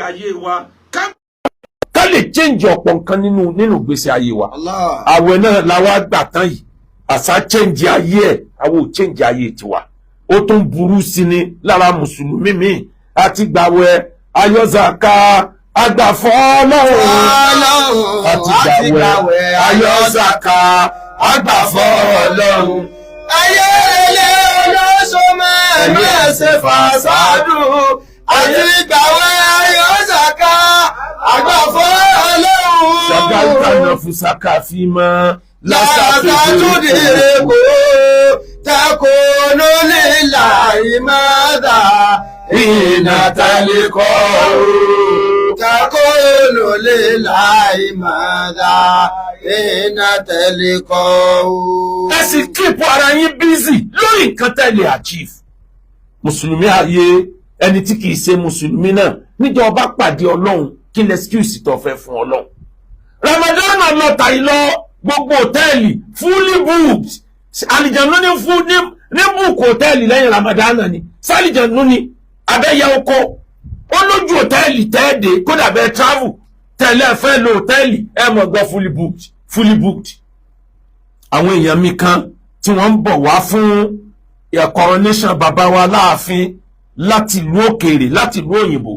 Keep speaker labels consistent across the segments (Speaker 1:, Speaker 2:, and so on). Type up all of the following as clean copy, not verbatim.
Speaker 1: ayé wa ká
Speaker 2: Ká lè change ọ̀pọ̀ nǹkan nínú ìgbésí ayé wa.
Speaker 3: Allah.
Speaker 2: Àwẹ̀ náà la wá gbà tán yìí, àṣà change ayé ẹ̀, àwọn ò change ayé tiwa. Ó tún burú sí ni lára mùsùlùmí mi. Àti gbàwẹ̀, ayọ́zàká, àgbàfọ́ Ọlọ́run. Àti gbàwẹ̀, ayọ́zàká, àgbàfọ́ Ọlọ́run.
Speaker 3: Ayé ilé olóṣó máa ṣe fàṣádù. Àti gbàwẹ̀, ayọ́sàká, àgbàfọ́ Ọlọ́run.
Speaker 2: Ṣàgáìtà náà fún sàkàfí mọ́.
Speaker 3: Lásàtúndìrè kò takùnú lílà ìmọ̀dà.
Speaker 2: Ìnàtàlẹ́kọ̀ọ́.
Speaker 3: Takùnú lílà ìmọ̀dà. Ìnàtàlẹ́kọ̀ọ́.
Speaker 2: Ẹ sì keep ara yín busy lórí nǹkan tẹ́ lè achieve. Mùsùlùmí ayé, ẹni tí kìí ṣe mùsùlùmí náà, níjọ́ bá pàdé Ọlọ́run, kí lẹ excuse tó fẹ́ fún Ọlọ́run? Ramadan lọ́ta yìí lọ, gbogbo hòtẹ́ẹ̀lì fully booked. Àlìjànú ní fún ní book hòtẹ́ẹ̀lì lẹ́yìn Ramadan ni sálìjànú ni abẹ́yẹ oko ó lójú hòtẹ́ẹ̀lì tẹ́ẹ̀dẹ̀. Kódà bẹ́ẹ̀ travel tẹ́lẹ̀ fẹ́ lo hòtẹ́ẹ̀lì, ẹ mọ̀ gbọ́ fully booked, fully booked. Àwọn èèyàn mi kan tí wọ́n ń bọ̀ wá fún coronation bàbá wa láàfin láti ìlú òkèèrè, láti ìlú òyìnbó,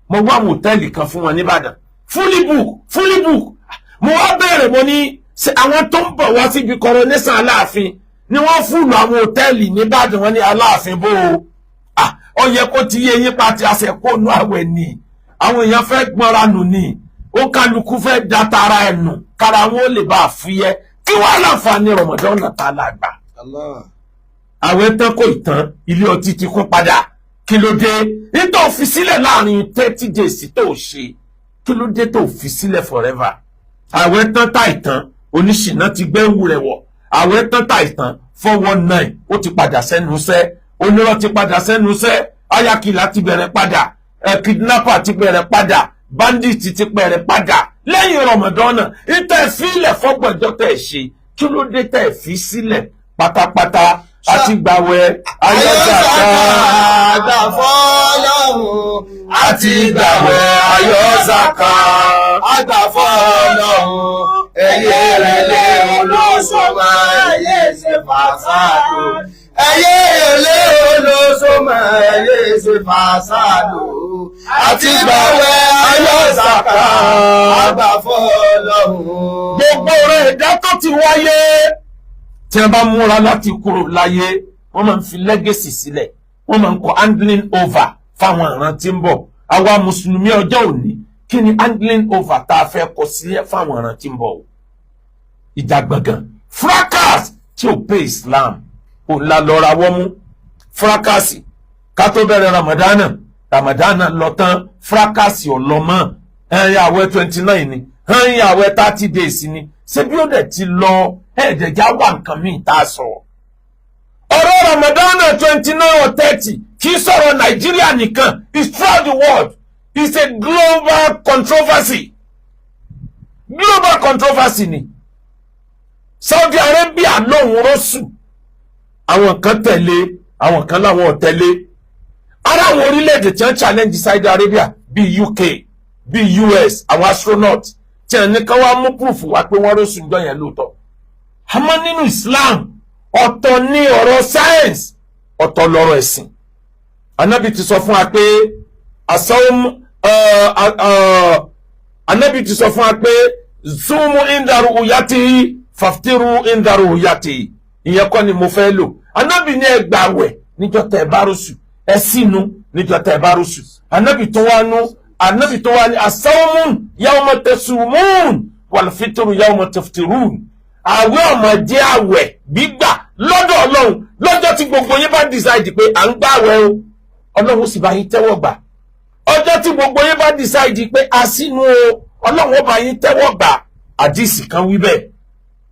Speaker 2: mo wá àwọn hòtẹ́ẹ̀lì kan fún wọn nìbàdàn, fully book, fully book. Mo wá bẹ̀rẹ̀, mo ní ṣe àwọn tó ń bọ̀ wá síbi coronation Aláàfin ni wọ́n full àwọn hòtẹ́ẹ̀lì nìbàdàn? Wọn ní Aláàfin bó o. Ah, ó yẹ kó ti yé yín pa ti àṣẹ kó nu àwẹ̀ ni àwọn èèyàn fẹ́ gbọ́nra nù ni, ó kálukú fẹ́ da tara ẹ̀ nù kára wọn ó lè bá a fúyẹ́. Kí wàá láǹfààní Ramadan náà tá a là gbà?
Speaker 3: Allah.
Speaker 2: Àwẹ̀ tán kò tán, ilé ọtí ti kún padà. Kí ló dé nítorí fi sílẹ̀ láàrin 30 days tó ṣe? Kí ló dé tó fi sílẹ̀ forever? Àwẹ̀ tán tá ìtàn, oníṣìná ti gbẹ́wù rẹ̀ wọ̀. Àwẹ̀ tán tá ìtàn, 419 ó ti padà sẹ́nu iṣẹ́, onírọ́ ti padà sẹ́nu iṣẹ́, ayakìlá ti bẹ̀rẹ̀ padà, ẹ̀ kidnapper ti bẹ̀rẹ̀ padà, bandit ti bẹ̀rẹ̀ padà lẹ́yìn Ramadan. Ìtẹ̀ fílẹ̀ fọ́gbọ̀njọ́ tẹ̀ ṣe, kí ló dé tẹ̀ fi sílẹ̀ pátápátá? Àti gbàwẹ̀, ayọ́sàká,
Speaker 3: àgbà fọ́lọ́run.
Speaker 2: Àti gbàwẹ̀, ayọ́sàká,
Speaker 3: àgbà fọ́lọ́run. Ẹyẹ rẹ̀ lé olóṣó máa yé ṣe fàṣàdù. Ẹyẹ lé olóṣó máa yé ṣe fàṣàdù. Àti gbàwẹ̀, ayọ́sàká, àgbà fọ́lọ́run.
Speaker 2: Gbogbo rẹ̀ ẹ̀dá tó ti wáyé, tí wọ́n bá múra láti kúrò láyé, wọ́n máa ń fi legacy sílẹ̀, wọ́n máa ń kọ handling over fáwọn ìran tí ń bọ̀. Àwa mùsùlùmí ọjọ́ òní, kí ni handling over tá a fẹ́ kọ sílẹ̀ fáwọn ìran tí ń bọ̀ o? Ìjà gbọ̀ngàn, fracas tí ò pé Islam ò la lọ́ra wọ́n mú fracas. Ká tó bẹ̀rẹ̀ Ramadana, Ramadana lọ tán, fracas ò lọ mọ́. Ẹ̀yìn àwẹ̀ 29 ni, ẹ̀yìn àwẹ̀ 30 days ni, ṣé bí ó dẹ̀ ti lọ, ẹ̀ẹ́dẹ̀já wà nǹkan míì tá a sọ. Ọ̀rọ̀ Ramadana 29 or 30 kì í sọ̀rọ̀ Nàìjíríà nìkan. It's throughout the world. It's a global controversy. Global controversy ni. Saudi Arabia lóhùn rọ́ṣù, àwọn kan tẹ̀lé, àwọn kan láwọn ò tẹ̀lé. Ara àwọn orílẹ̀-èdè tí wọ́n challenge Saudi Arabia bíi UK, bíi US, àwọn astronaut tí wọ́n ní ká wá mú proof wá pé wọ́n rọ́ṣù ń jọ yẹn lóòótọ́. Àmọ́ nínú Islam, ọ̀tọ̀ ní ọ̀rọ̀ science, ọ̀tọ̀ lọ́rọ̀ ẹ̀sìn. Anabi ti sọ fún wa pé asawum, anabi ti sọ fún wa pé sumu inda ru'yatihi, faftiru inda ru'yatihi. Ìyẹn kọ́ ni mo fẹ́ lò. Anabi ní ẹ gbààwẹ̀ níjọ́ tẹ́ ẹ bá rọ́ṣù, ẹ sínú níjọ́ tẹ́ ẹ bá rọ́ṣù. Anabi tó wá nú, anabi tó wá ní asawmun yawma tasumun wal fitru yawma taftirun. Àwẹ̀ ọmọ jẹ́ àwẹ̀ gbígbà lọ́dọ̀ Ọlọ́run lọ́jọ́ tí gbogbo yín bá decide pé à ń gbàwẹ̀ o, Ọlọ́run sì bá yín tẹ́wọ́ gbà. Ọjọ́ tí gbogbo yín bá decide pé a sínú o, Ọlọ́run ó bá yín tẹ́wọ́ gbà. Àdìsí kan wí bẹ́ẹ̀.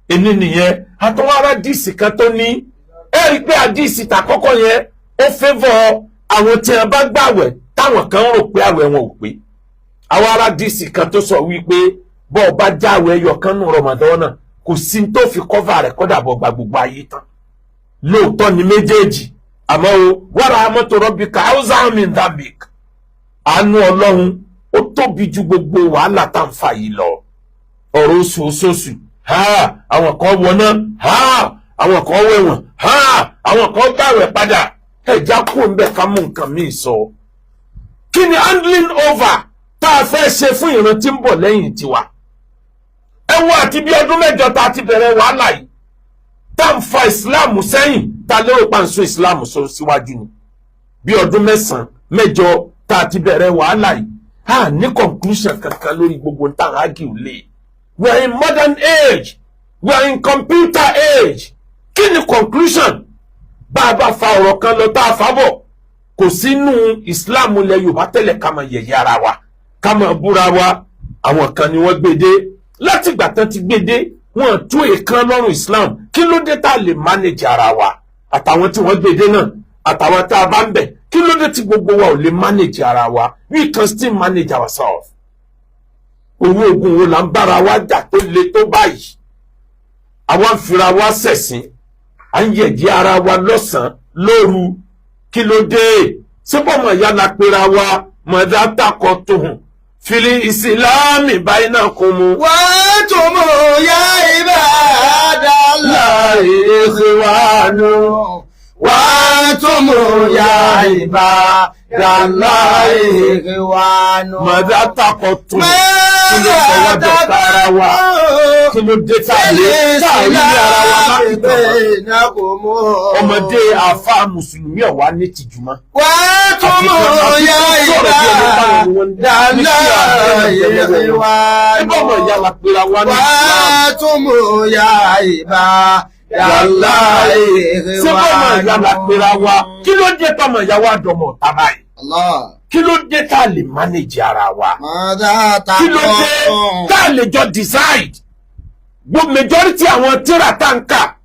Speaker 2: Èní nìyẹn. Àtọwọ́ àdìsí kan tó ní, ẹ rí i pé àdìsí tàkọ́kọ́ yẹn, ó favour àwọn tí wọn bá gbàwẹ̀ táwọn kan rò pé àwẹ̀ wọn ò pé. Àwọn aládìsí kan tó sọ wípé bọ́ọ̀ bá jáwé ẹyọ kan nù Ramadan náà, kò sí tó fi cover rẹ̀ kọ́dà bọ̀ gba gbogbo ayé tán. Lóòótọ́ ni méjèèjì, àmọ́ o wa rahmatu rabbika awsa'u min dhanbik. Àánú Ọlọ́run Ó tóbi ju gbogbo wàhálà tá à ń fà yìí lọ. Ọ̀rọ̀ oṣooṣooṣù, ha, àwọn kan wọná, ha, àwọn kan wẹ̀wọ̀n, ha, àwọn kan gbàwẹ̀ padà. Ẹ̀já kú ń bẹ̀, ká mú nǹkan míì sọ. Kí ni handling over tá a fẹ́ ṣe fún ìran tí ń bọ̀ lẹ́yìn tiwa? Ẹ wo àti bí ọdún 8 tá a ti bẹ̀rẹ̀ wàhálà yìí, tá à ń fa ìsìláàmù sẹ́yìn, tá a lérò pa ń so ìsìláàmù sọ síwájú ni. Bí ọdún 9, 8 tá a ti bẹ̀rẹ̀ wàhálà yìí, a ní conclusion kankan lórí gbogbo tá à ń argue lé. We are in modern age, we are in computer age. Kí ni conclusion? Bá a bá fa ọ̀rọ̀ kan lọ, tá a fa bọ̀, kò sínú ìsìláàmù ilẹ̀ Yorùbá tẹ́lẹ̀ ká máa yẹ̀yẹ́ ara wa, ká máa búra wa. Àwọn kan ni wọ́n gbé dé. Látìgbà tán ti gbé dé, wọ́n tú èèkàn lọ́rùn Islam. Kí ló dé tá a lè manage ara wa? Àtàwọn tí wọ́n gbé dé náà, àtàwọn tá a bá ń bẹ̀, kí ló dé tí gbogbo wa ò lè manage ara wa? We can still manage ourselves. Owó ogun wo là ń bára wa jà tó le tó báyìí? Àwa ń fira wa ṣẹ̀sín, à ń yẹ̀yẹ́ ara wa lọ́sàn-án lóru. Kí ló dé? Síbọ̀mọ̀ ìyá la pera wa? Mọ̀dá takọ̀ tó hàn fili ìsìlámì báyìí náà kò mú.
Speaker 3: وأنتم يا عباد الله إخوان وأنتم يا عباد الله إخوان.
Speaker 2: Mọ̀dá takọ̀ tó kí ló sọ wá dọ̀tá ara wa? Kí ló dé tá a rí ara wa láti tàn? Ọmọdé àfa mùsùlùmí ọ̀wá ní tìjú mọ́.
Speaker 3: وأنتم يا عباد الله إخوان.
Speaker 2: Ẹgbẹ́ ọmọ ìyá la pera wa ní Islam.
Speaker 3: وأنتم يا عباد الله.
Speaker 2: Ṣé bọ́mọ ìyá la pera wa? Kí ló dé tọmọ ìyá wa dọmọ ọ̀tá báyìí?
Speaker 3: Allah.
Speaker 2: Kí ló dé tá a lè manage ara wa?
Speaker 3: ماذا?
Speaker 2: Kí ló dé tá a lè jọ decide? Gbogbo majority àwọn tíra tá ń kà,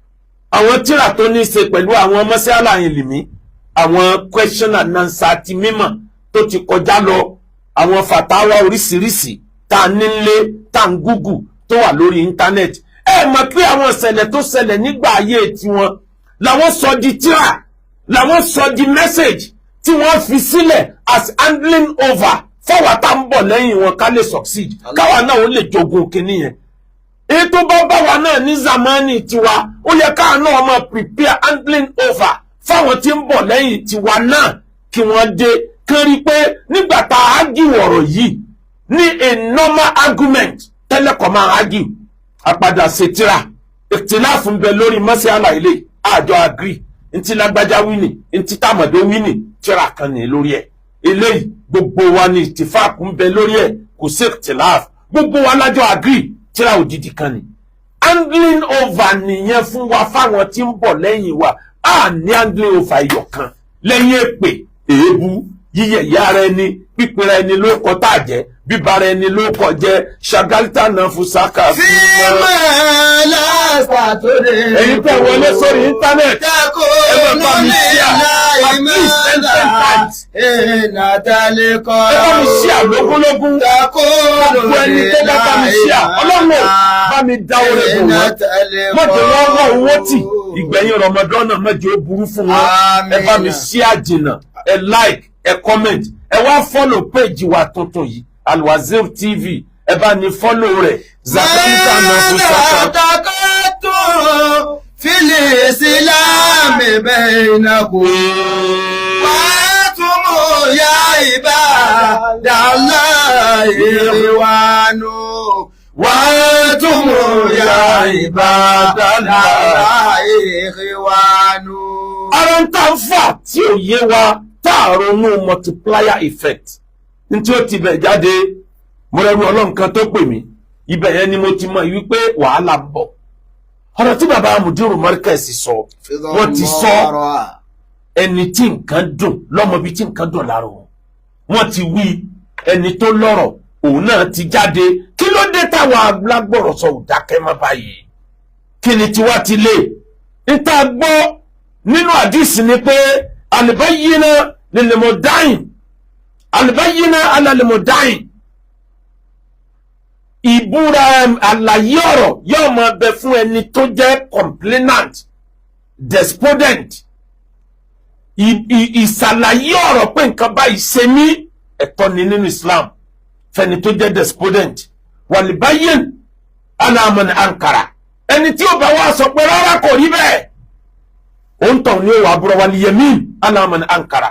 Speaker 2: àwọn tíra tó ní í ṣe pẹ̀lú àwọn mọ́sálà ìlìmí, àwọn question and answer ti mímọ̀ tó ti kọjá lọ, àwọn fàtáwà oríṣiríṣi tá a nílé, tá a ń Google, tó wà lórí internet, ẹ mọ̀ pé àwọn ìṣẹ̀lẹ̀ tó ṣẹlẹ̀ nígbà ayé tiwọn làwọn sọ di tíra, làwọn sọ di message tí wọ́n fi sílẹ̀ as handling over fáwa tá ń bọ̀ lẹ́yìn wọn, ká lè succeed, káwa náà ó lè jogun kínní yẹn. Èyí tó bá bá wa náà ní zamani tiwa, ó yẹ káà náà máa prepare handling over fáwọn tí ń bọ̀ lẹ́yìn tiwa náà, kí wọ́n dé kán rí pé nígbà tá a argue ọ̀rọ̀ yìí ní a normal argument tẹ́lẹ̀ kọ́ máa argue, àpadà ṣètìrà ìtìláàfù ń bẹ lórí mọ́sí ilé àjọ agree, ntí lágbájá wí ní, ntí tàmọ̀dó wí ní, tíra kan ní lórí ẹ̀. Eléyìí, gbogbo wa ní ìtìfáàkù ń bẹ lórí ẹ̀, kò sí ìtìláàfù, gbogbo wa lájọ agree, tíra òdìdí kan ní. Handling over nìyẹn fún wa fáwọn tí ń bọ̀ lẹ́yìn wa. A ní handling over ẹyọ kan lẹ́yìn èpè, èébú, yíyẹ̀yẹ́ ara ẹni, pípẹ́ra ẹni ló kọ́ tá a jẹ́, bíbára ẹni ló kọ́ jẹ́. Ṣàgálítà náà fún sáká.
Speaker 3: فيما لست تدرك.
Speaker 2: Ẹ̀yin tẹ́ wọlé sórí internet, ẹ máa bá mi share at least 10 10 times. Ẹ bá mi share lógúnlógún. Gbogbo ẹni tó bá bá mi share, Ọlọ́run ò bá mi dá orí bò wọ́n, mọ̀jẹ̀ wọ́n wọ́n owó tì. Ìgbẹ̀yìn Ramadan náà, mọ̀jẹ̀ ó burú fún wọn. Ẹ bá mi share jìnnà, ẹ like, ẹ comment, ẹ wá follow page wa tuntun yìí, Alwazir TV. Ẹ bá ní follow rẹ̀. Zakarita náà fún saka.
Speaker 3: تقدم في الإسلام بينكم وأنتم يا عباد الله إخوان وأنتم يا عباد الله إخوان.
Speaker 2: Ara ń tà ń fà tí ò yé wa, tá a ronú multiplier effect ní tí ó ti bẹ̀ jáde. Mo rẹ́rú Ọlọ́run kan tó pè mí, ibẹ̀ yẹn ni mo ti mọ̀ wípé wàhálà ń bọ̀. Ọ̀rọ̀ tí bàbá Mudiru Markaz sọ, wọ́n ti sọ. Ẹni tí nǹkan dùn lọ́mọ bíi tí nǹkan dùn lára òun, wọ́n ti wí. Ẹni tó lọ́rọ̀, òun náà ti jáde. Kí ló dé táwa alágbọ̀rọ̀ sọ ò dákẹ́ mọ́ báyìí? Kí ni tiwa ti lé níta gbọ́ nínú àdìsí ni pé al-bayyina lil-mudda'i, al-bayyina ala al-mudda'i. Ìbúra, àlàyé ọ̀rọ̀ yóò máa bẹ fún ẹni tó jẹ́ complainant, despondent. Ìsàlàyé ọ̀rọ̀ pé nǹkan báyìí ṣe mí, ẹ̀tọ́ ni nínú Islam. Fẹni tó jẹ́ despondent, والبين على من أنكر, ẹni tí ó bá wá sọ pé rárá, kò rí bẹ́ẹ̀, ó ń tàn ní ó wà búra. واليمين على من أنكر,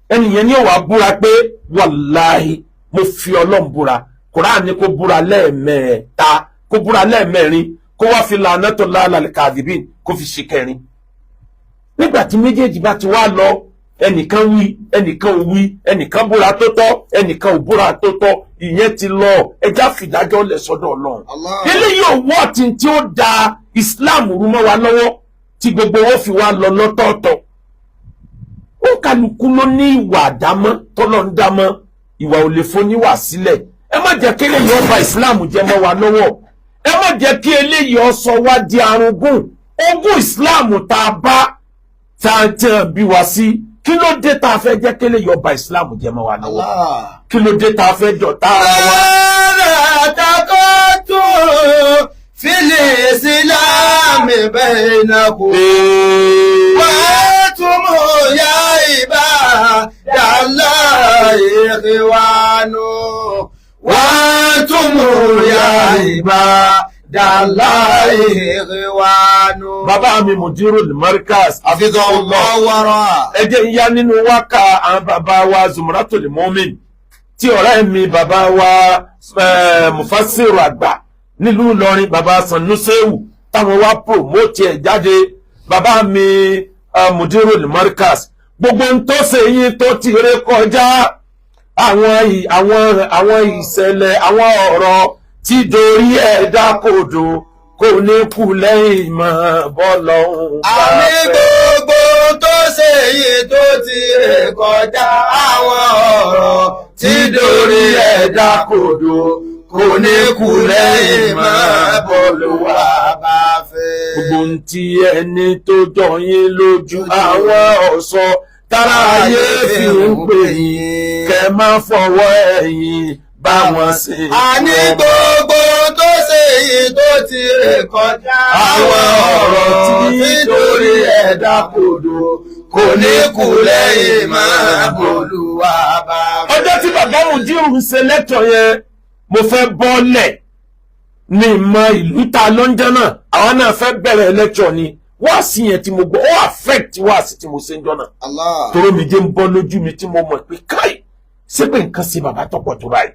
Speaker 2: ẹni yẹn ní ó wà búra pé wàláhì, mo fi Ọlọ́run búra. Kùránì ní kó búra lẹ́ẹ̀mẹ́ta, kó búra lẹ́ẹ̀mẹ́rin, kó wá fi لعنة الله على الكاذبين kó fi ṣe kẹrin. Nígbà tí méjèèjì bá ti wá lọ, ẹnìkan wí, ẹnìkan ò wí, ẹnìkan búra tó tọ́, ẹnìkan ò búra tó tọ́, ìyẹn ti lọ. Ẹjá fìdájọ́ lẹ̀ sọ́dọ̀ Ọlọ́run.
Speaker 3: Allah.
Speaker 2: Eléyìí ò wọ́ tí tí ó da Islam rú mọ́ wa lọ́wọ́ tí gbogbo wọn fi wá lọ lọ́tọ̀ọ̀tọ̀. Ó kálukú ló ní ìwà àdámọ́ tọ́lọ́ ń dámọ́. Ìwà ò lè foníwà sílẹ̀. Ẹ má jẹ́ kí eléyìí ó ba Islam jẹ́ mọ́ wa lọ́wọ́. Ẹ má jẹ́ kí eléyìí ó sọ wá di arúgún ogún Islam tá a bá tá a tẹ̀ bí wa sí. Kí ló dé tá a fẹ́ jẹ́ kí eléyìí ó ba Islam jẹ́ mọ́ wa lọ́wọ́?
Speaker 3: Allah.
Speaker 2: Kí ló dé tá a fẹ́ dọ̀tá ara wa?
Speaker 3: ماذا تقتل في الإسلام بينكم وأنتم يا عباد الله إخوان؟ وأنتم يا عباد الله إخوان.
Speaker 2: Bàbá mi Mudirul Markaz,
Speaker 3: حفظه الله ورعاه.
Speaker 2: Ẹ jẹ́ ń yá nínú wákà àwọn bàbá wa Zumratul Mumin, tí ọ̀rẹ́ mi, bàbá wa Mufasiru àgbà nílùú Ìlọrin, bàbá Sanusewu, táwọn wá promote ẹ̀ jáde. Bàbá mi Mudirul Markaz, gbogbo ń tó ṣe yín tó ti ré kọjá, àwọn ìṣẹ̀lẹ̀, àwọn ọ̀rọ̀ tí dorí ẹ̀dá kodò, kò ní kú lẹ́yìn mọ́ bọ́lọ́hún bá
Speaker 3: Àmì.
Speaker 2: fẹ́.
Speaker 3: Gbogbo tó ṣe yìí tó ti ré kọjá, àwọn ọ̀rọ̀ tí dorí ẹ̀dá kodò, kò ní kú lẹ́yìn mọ́ bọ́lúwa bá fẹ́.
Speaker 2: Gbogbo ohun tí ẹni tó jọ yín lójú, àwọn ọ̀sọ́ tára ayé fi ń pè yín, kẹ má fọwọ́ ẹ̀yìn bá wọn ṣe.
Speaker 3: Àní gbogbo tó ṣe yìí tó ti ré kọjá,
Speaker 2: àwọn ọ̀rọ̀ tí
Speaker 3: dorí ẹ̀dá kodò, kò ní kú lẹ́yìn mọ́ bọ́lúwa bá fẹ́.
Speaker 2: Ọjọ́ tí bàbá Mùdírù ń ṣe lẹ́tọ̀ yẹn, mo fẹ́ bọ́ọ̀lẹ̀ ní ìmọ̀ ìlú ta ló ń jẹ́ náà. Àwọn náà fẹ́ bẹ̀rẹ̀ lẹ́tọ̀ ni. Wáàsí yẹn tí mo gbọ́, ó affect wáàsí tí mo ṣe ń jọ náà.
Speaker 3: Allah.
Speaker 2: Toró mi jẹ́ ń bọ́ lójú mi tí mo mọ̀ pé káì, ṣé pé nǹkan ṣe bàbá tọ́pọ̀ tó báyìí?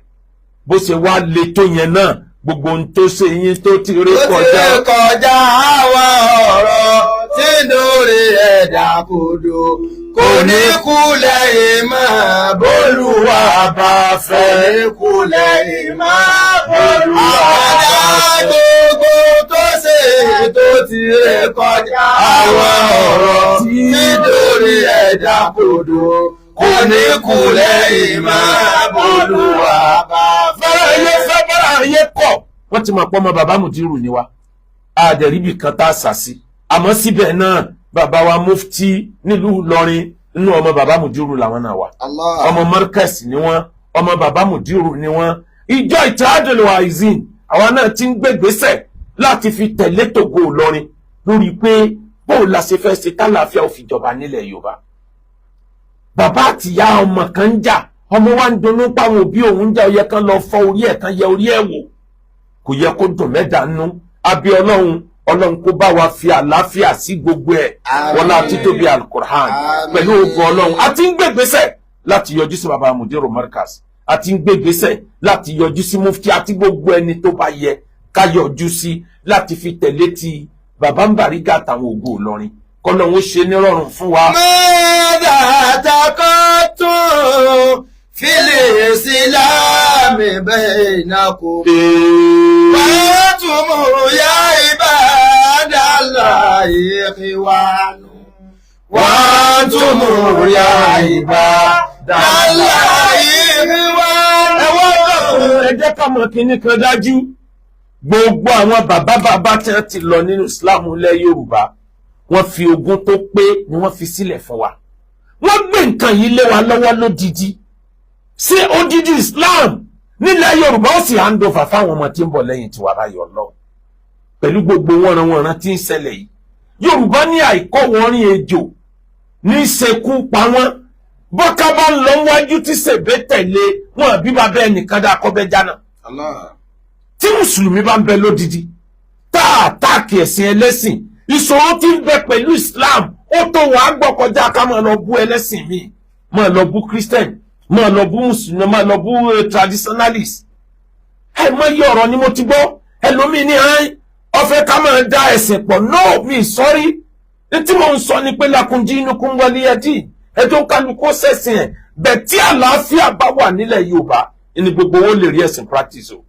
Speaker 2: Bó ṣe wá le tó yẹn náà, gbogbo ohun tó ṣe yín tó ti rí
Speaker 3: Ó ti
Speaker 2: kọjá,
Speaker 3: ré kọjá, àwọn ọ̀rọ̀ tí lórí ẹ̀dá kodò, kò ní kú lẹ́yìn mọ́
Speaker 2: Olúwa bá
Speaker 3: kò
Speaker 2: fẹ́.
Speaker 3: ní kú lẹ́yìn mọ́.
Speaker 2: Olúwa
Speaker 3: Àdá
Speaker 2: bá fẹ́.
Speaker 3: gbogbo tó ṣe tó ti ré kọjá, àwọn ọ̀rọ̀ tí lórí ẹ̀dá kodò, kò ní kú lẹ́yìn mọ́ Olúwa bá fẹ́.
Speaker 2: Bára ayé fẹ́, bára ayé kọ̀, wọ́n ti mọ̀ pọ́ ọmọ bàbá Mùdírù ni wa. Àdẹ̀ríbì kan tá a sà sí, àmọ́ síbẹ̀ náà, bàbá wa mufti nílùú Ìlọrin, nínú ọmọ bàbá Mùdírù làwọn náà wà.
Speaker 3: Allah.
Speaker 2: Ọmọ Markaz ni wọ́n, ọmọ bàbá Mùdírù ni wọ́n. Ìjọ Ittihadul Waizin, àwa náà ti ń gbégbésẹ̀ láti fi tẹ̀lé tògo Ìlọrin lórí pé bóun la ṣe fẹ́ ṣe tálàáfíà ó fi jọba nílẹ̀ Yorùbá. Bàbá àtìyá ọmọ kan ń jà, ọmọ wa ń dunnú páwọn òbí òun ń jà. Ó yẹ kán lọ fọ́ orí ẹ̀, kán yẹ orí ẹ̀ wò. Kò yẹ kó dùn mẹ́ta nú. Àbí Ọlọ́run, Ọlọ́run kó bá wa fi àlàáfíà sí gbogbo ẹ̀.
Speaker 3: Àmín.
Speaker 2: Wọlá títóbi Alukur'an.
Speaker 3: Àmín.
Speaker 2: Pẹ̀lú ògo Ọlọ́run, a ti ń gbégbésẹ̀ láti yọjú sí baba Mudiru Markaz, a ti ń gbégbésẹ̀ láti yọjú sí mufti àti gbogbo ẹni tó bá yẹ ká yọjú sí láti fi tẹ̀lé ti baba ń Bàrígà àtàwọn ògo Ìlọrin. Kọ́lọ́run ó ṣe nírọ̀rùn fún wa.
Speaker 3: ماذا تقتل في الإسلام بينكم وأنتم يا عباد الله إخوان؟ وأنتم يا عباد الله إخوان.
Speaker 2: Ẹ wá dákun, ẹ jẹ́ ká mọ̀ kínní kan dájú. Gbogbo àwọn bàbá bàbá tí wọ́n ti lọ nínú Islam ilẹ̀ Yorùbá, wọ́n fi ogún tó pé ni wọ́n fi sílẹ̀ fún wa. Wọ́n gbé nǹkan yìí lé wa lọ́wọ́ lódidi. Ṣé odidi Islam nílẹ̀ Yorùbá ó sì hand over fáwọn ọmọ tí ń bọ̀ lẹ́yìn tiwa báyọ̀ lọ? Pẹ̀lú gbogbo wọ́nranwọ̀nran tí ń ṣẹlẹ̀ yìí, Yorùbá ní àìkọ́ wọn rin ejò ní ṣekú pa wọ́n. Bọ́ká bá ń lọ wájú tí sèbé tẹ̀lé wọn, àbí bàbá ẹnìkan dá kọ́bẹ́ jánà.
Speaker 3: Allah.
Speaker 2: Tí mùsùlùmí bá ń bẹ lódidi, tá a attack ẹ̀sìn ẹlẹ́sìn, ìṣòro tí ń bẹ pẹ̀lú Islam ó tó wàá gbọ́ kọjá ká máa lọ bú ẹlẹ́sìn míì, máa lọ bú Christian, máa lọ bú mùsùlùmí, máa lọ bú traditionalist. Ẹ mọ iye ọ̀rọ̀ ni mo ti gbọ́. Ẹlòmíì ní ẹ́n ọ̀fẹ́ ká máa dá ẹ̀sìn pọ̀. No, mi sọ́rí. Ní tí mo ń sọ ni pé lakum dinukum waliya din, ẹjọ́ kálukú ṣẹ̀sìn ẹ̀ bẹ̀. Tí àlàáfíà bá wà nílẹ̀ Yorùbá ní, gbogbo owó lè rí ẹ̀sìn practice o.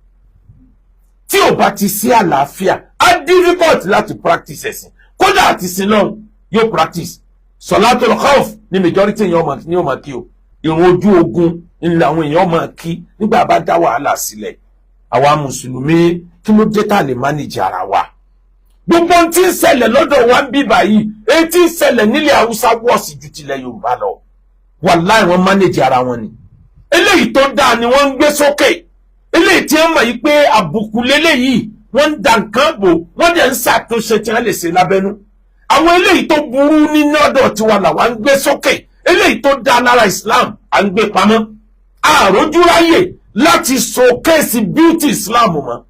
Speaker 2: Tí ò bá ti sí àlàáfíà, á difficult láti practice ẹ̀sìn. Kódà àti sin náà yóò practice sọ̀látùl khawf ní majority èèyàn ọmọ ní ọmọ kí o. Ìrun ojú ogun ní làwọn èèyàn máa kí nígbà bá dá wàhálà sílẹ̀. Àwa mùsùlùmí, kí ló dé tá a lè manage ara wa? Gbogbo ohun tí ń ṣẹlẹ̀ lọ́dọ̀ wa ń bí báyìí, èyí tí ń ṣẹlẹ̀ nílẹ̀ Haúsá wọ̀sì ju tilẹ̀ Yorùbá lọ. Wàláì, wọ́n manage ara wọn ni. Eléyìí tó dáa ni wọ́n ń gbé sókè. Eléyìí tí wọ́n mọ̀ yìí pé àbùkù lélẹ́yìí, wọ́n ń da nǹkan bò, wọ́n dẹ̀ ń ṣàtúnṣe tí wọ́n lè ṣe lábẹ́nú. Àwọn eléyìí tó burú nínú ọ̀dọ̀ tiwa làwa ń gbé sókè. Eléyìí tó dáa lára Islam, à ń gbé pamọ́. Àròjúráyè láti showcase beauty Islam mọ́.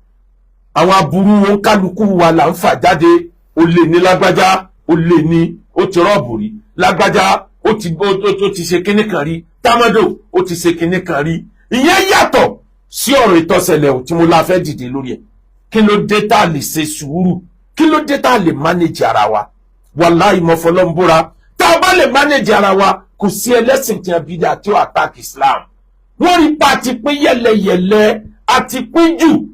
Speaker 2: Àwọn aburú wọn kálukú wa là ń fà jáde. Ó lè ní lágbájá, ó lè ní ó ti rob rí, lágbájá ó ti ṣe kinní kan rí, támọ́dò ó ti ṣe kinní kan rí. Ìyẹn yàtọ̀ sí ọ̀rọ̀ ìtọ́sẹ̀lẹ̀ tí mo la fẹ́ dìde lórí ẹ̀. Kí ló dé tá a lè ṣe sùúrù? Kí ló dé tá a lè manage ara wa? Wàláhì, mo fọlọ́un búra, tá a bá lè manage ara wa, kò sí ẹlẹ́sìn tí a bí dáa tí ó attack Islam. Wọ́n rí pa àti pín yẹlẹyẹlẹ, àti pín jù.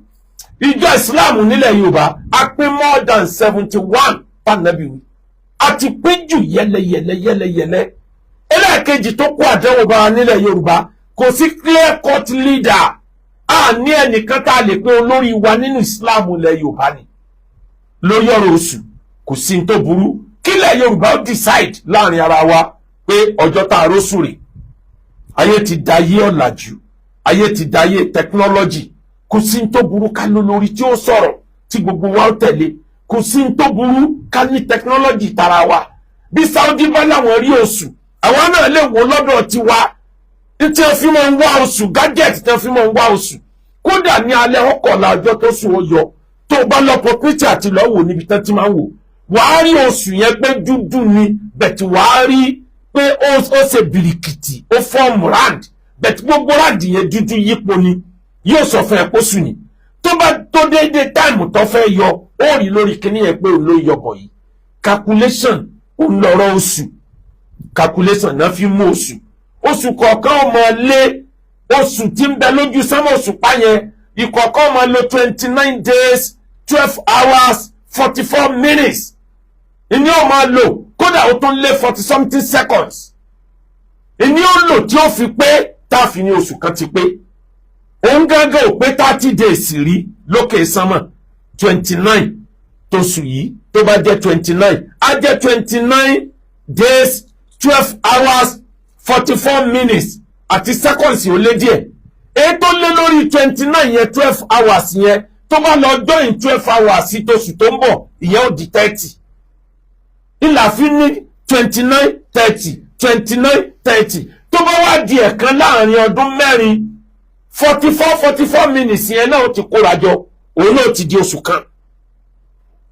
Speaker 2: Ìjọ Islam nílẹ̀ Yorùbá, a pín more than 71 pànàbí wí, àti pín jù yẹlẹyẹlẹ yẹlẹyẹlẹ. Ẹlẹ́ẹ̀kejì tó kó àdánwò bá wa nílẹ̀ Yorùbá, kò sí clear cut leader. A ní ẹnìkan tá a lè pé olórí wa nínú Islam ilẹ̀ Yorùbá ni. Lórí ọ̀rọ̀ oṣù, kò sí ní tó burú kílẹ̀ Yorùbá ó decide láàrin ara wa pé ọjọ́ tá a róṣù rè. Ayé ti dayé ọ̀làjú, ayé ti dayé technology. Kò sí ní tó burú ká ló lórí tí ó sọ̀rọ̀ tí gbogbo wa ó tẹ̀lé. Kò sí ní tó burú ká ní technology tara wa. Bí Saudi bá láwọn rí oṣù, àwọn náà lè wò lọ́dọ̀ tiwa. Tí wọ́n fi máa ń wá oṣù, gadget tí wọ́n fi máa ń wá oṣù, kódà ní alẹ́ 11 ọjọ́ tó sùn ó yọ, tó o bá lọ pírítì àti lọ́ọ́ wò níbi tán tí máa ń wò, wàá rí oṣù yẹn pé dúdú ni bẹ̀tì, wàá rí pé ó ṣe bìrìkìtì, ó form round, bẹ̀tì gbogbo round yẹn dúdú yípo ni. Yóò sọ fún ẹ kó sùn ni. Tó bá tó déédéé time tó fẹ́ yọ, ó rí lórí kíní yẹn pé òun ló yọ bọ̀ yìí. Calculation òun lọ́rọ̀ oṣù. Calculation náà fi mú oṣù. Oṣù kọ̀ọ̀kan ó máa lé oṣù tí ń bẹ lójú sánmọ̀. Òṣùpá yẹn, ìkọ̀ọ̀kan máa lo 29 days 12 hours 44 minutes ìní ó máa lò. Kódà ó tún lé 40 something seconds ìní ó lò tí ó fi pé tá a fi ní oṣù kan ti pé. Òun gángan ò pé 30 days rí lókè sánmọ̀. 29 tóṣù yìí, tó bá jẹ́ 29, á jẹ́ 29 days 12 hours 44 minutes àti seconds ó lé díẹ̀. Èyí tó lé lórí 29 yẹn, 12 hours yẹn, tó bá lọ join 12 hours sí tóṣù tó ń bọ̀, ìyẹn ó di 30. Ìlà fi ní 29, 30, 29, 30. Tó bá wá di ẹ̀kan láàrin ọdún 4, 44 44 minutes yẹn náà ó ti kóra jọ, òun náà ti di oṣù kan.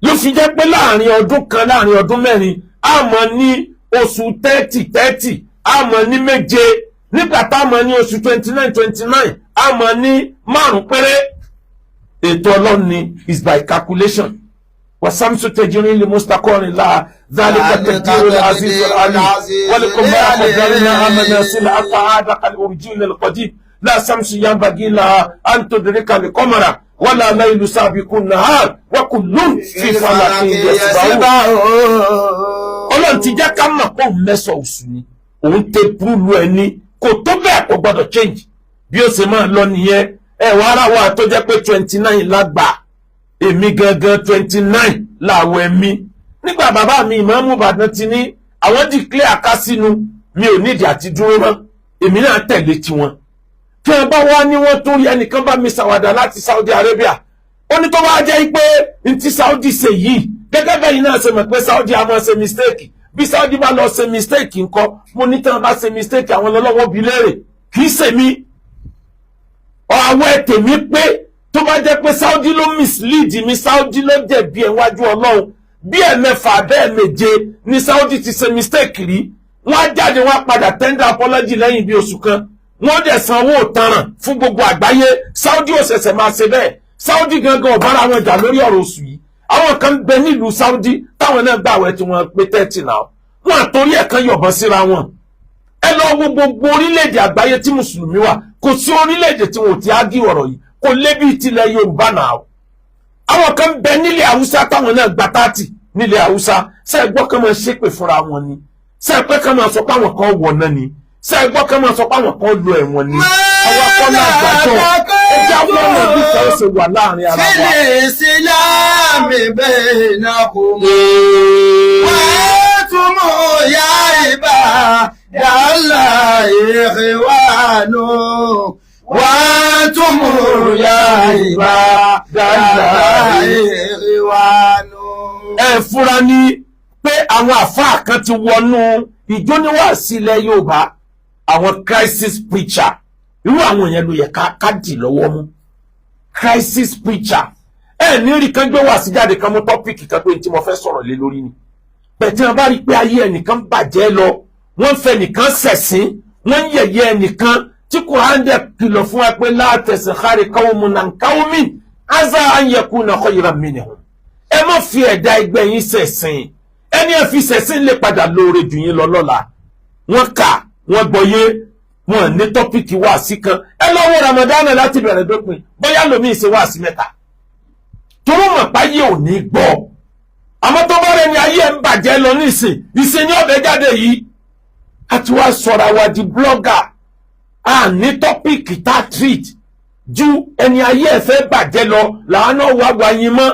Speaker 2: Ló fi jẹ́ pé láàrin ọdún kan, láàrin ọdún 4, a mọ̀ ní oṣù 30 30, a mọ̀ ní 7. Nígbà tá a mọ̀ ní oṣù 29 29, a mọ̀ ní 5 péré. Ètò Ọlọ́run ni, is by calculation. والشمس تجري لمستقر لها ذلك تقدير العزيز العليم والقمر قدرناه منازل حتى عاد كالعرجون القديم لا شمس ينبغي لها أن تدرك القمر ولا ليل سابق النهار وكل في فلك يسبحون. Ọlọ́run ti jẹ́ ká mọ̀ pé òun mẹ́sàn oṣù ni, òun tẹ púrúlù ẹni kò tó bẹ́ẹ̀, kò gbọ́dọ̀ change. Bí ó ṣe máa lọ nìyẹn. Ẹ wàá rà wá tó jẹ́ pé 29 lágbà. Èmi gangan, 29 làwọn ẹ̀mí. Nígbà bàbá mi ìmáàmù Ìbàdàn ti ní àwọn declare àkásínú, mi ò nídìí àti dúró mọ́, èmi náà tẹ̀lé tiwọn. Tí wọ́n bá wá ní wọ́n tún rí ẹnìkan bá mi ṣàwàdà láti Saudi Arabia, ó ní tó bá jẹ́ pé n ti Saudi ṣe yìí, gẹ́gẹ́ bẹ́yìn náà ṣe mọ̀ pé Saudi a máa ṣe mistake. Bí Saudi bá lọ ṣe mistake ńkọ́? Mo ní tí wọ́n bá ṣe mistake, àwọn ọlọ́wọ́ bi léèrè, kì í ṣèmi. Àwọn tèmi pé tó bá jẹ́ pé Saudi ló mislead mi, Saudi ló jẹ̀bi ẹ̀ wájú Ọlọ́run. Bí ẹ̀mẹ́fà bẹ́ẹ̀ méje ní Saudi ti ṣe mistake rí, wọ́n á jáde, wọ́n á padà tender apology lẹ́yìn bí oṣù kan, wọ́n dẹ̀ san owó ìtanràn fún gbogbo àgbáyé. Saudi ò ṣẹ̀ṣẹ̀ máa ṣe bẹ́ẹ̀. Saudi gangan ò bára wọn jà lórí ọ̀rọ̀ oṣù yìí. Àwọn kan bẹ nílùú Saudi táwọn náà gbàwẹ̀ tí wọ́n pé 30 náà, wọ́n àtòrí ẹ̀ kan yọ̀bọ̀n síra wọn. Ẹ lọ wo gbogbo orílẹ̀-èdè àgbáyé tí mùsùlùmí wà, kò sí orílẹ̀-èdè tí wọn ò ti ágí ọ̀rọ̀ yìí, kò lé bí tilẹ̀ Yorùbá náà. Àwọn kan bẹ nílẹ̀ Haúsá táwọn náà gba 30 nílẹ̀ Haúsá. Ṣé ẹ gbọ́ kán máa ṣépè fúnra wọn ni? Ṣé ẹ pé kán máa sọ pé àwọn kan wọ̀ náà ni? Ṣé ẹ gbọ́ kán máa sọ pé àwọn kan lọ ẹ̀wọ̀n ni? Àwọn akọ́lá àgbàjọ ẹ jẹ́ àwọn ọmọ bí kan ṣe wà láàrin ara wa.
Speaker 3: في الإسلام بينكم وأنتم يا عباد الله إخوان وأنتم يا عباد الله إخوان.
Speaker 2: Ẹ fura ní pé àwọn àfáà kan ti wọnú ìjóníwàásí ilẹ̀ Yorùbá, àwọn crisis preacher. Irú àwọn yẹn ló yẹ ká dì lọ́wọ́ mú. Crisis preacher, ẹ ní rí kan gbé wàásí jáde kan, mú topic kan pé tí mo fẹ́ sọ̀rọ̀ lé lórí ni. Bẹ̀tẹ̀ wọn bá rí i pé ayé ẹnìkan bàjẹ́ lọ, wọ́n fẹ́ nìkan ṣẹ̀sín, wọ́n ń yẹ̀yẹ́ ẹnìkan tí Kùránì dẹ̀ kìlọ̀ fún wa pé لا تسخر قوم عن قوم عسى أن يكونوا خيرا منهم. Ẹ má fi ẹ̀dá ẹgbẹ́ yín ṣẹ̀sín, ẹni ẹ fi ṣẹ̀sín lè padà lóore jù yín lọ lọ́la. Wọ́n kà, wọ́n gbọ́yé, wọ́n ní topic wáàsí kan. Ẹ lọ wo Ramadan láti bẹ̀rẹ̀ dópin, bóyá lómi ṣe wáàsí mẹ́ta toró mọ̀ páyé ò ní gbọ́. Àmọ́ tó bá rẹ ni ayé ẹ̀ ń bàjẹ́ lọ nísìn, ìsìn ní ọ̀bẹ jáde yìí, a ti wá sọ̀rọ̀ àwa di blogger. A ní topic tá a treat ju ẹni ayé ẹ̀ fẹ́ bàjẹ́ lọ, làwọn náà wá wáyé mọ́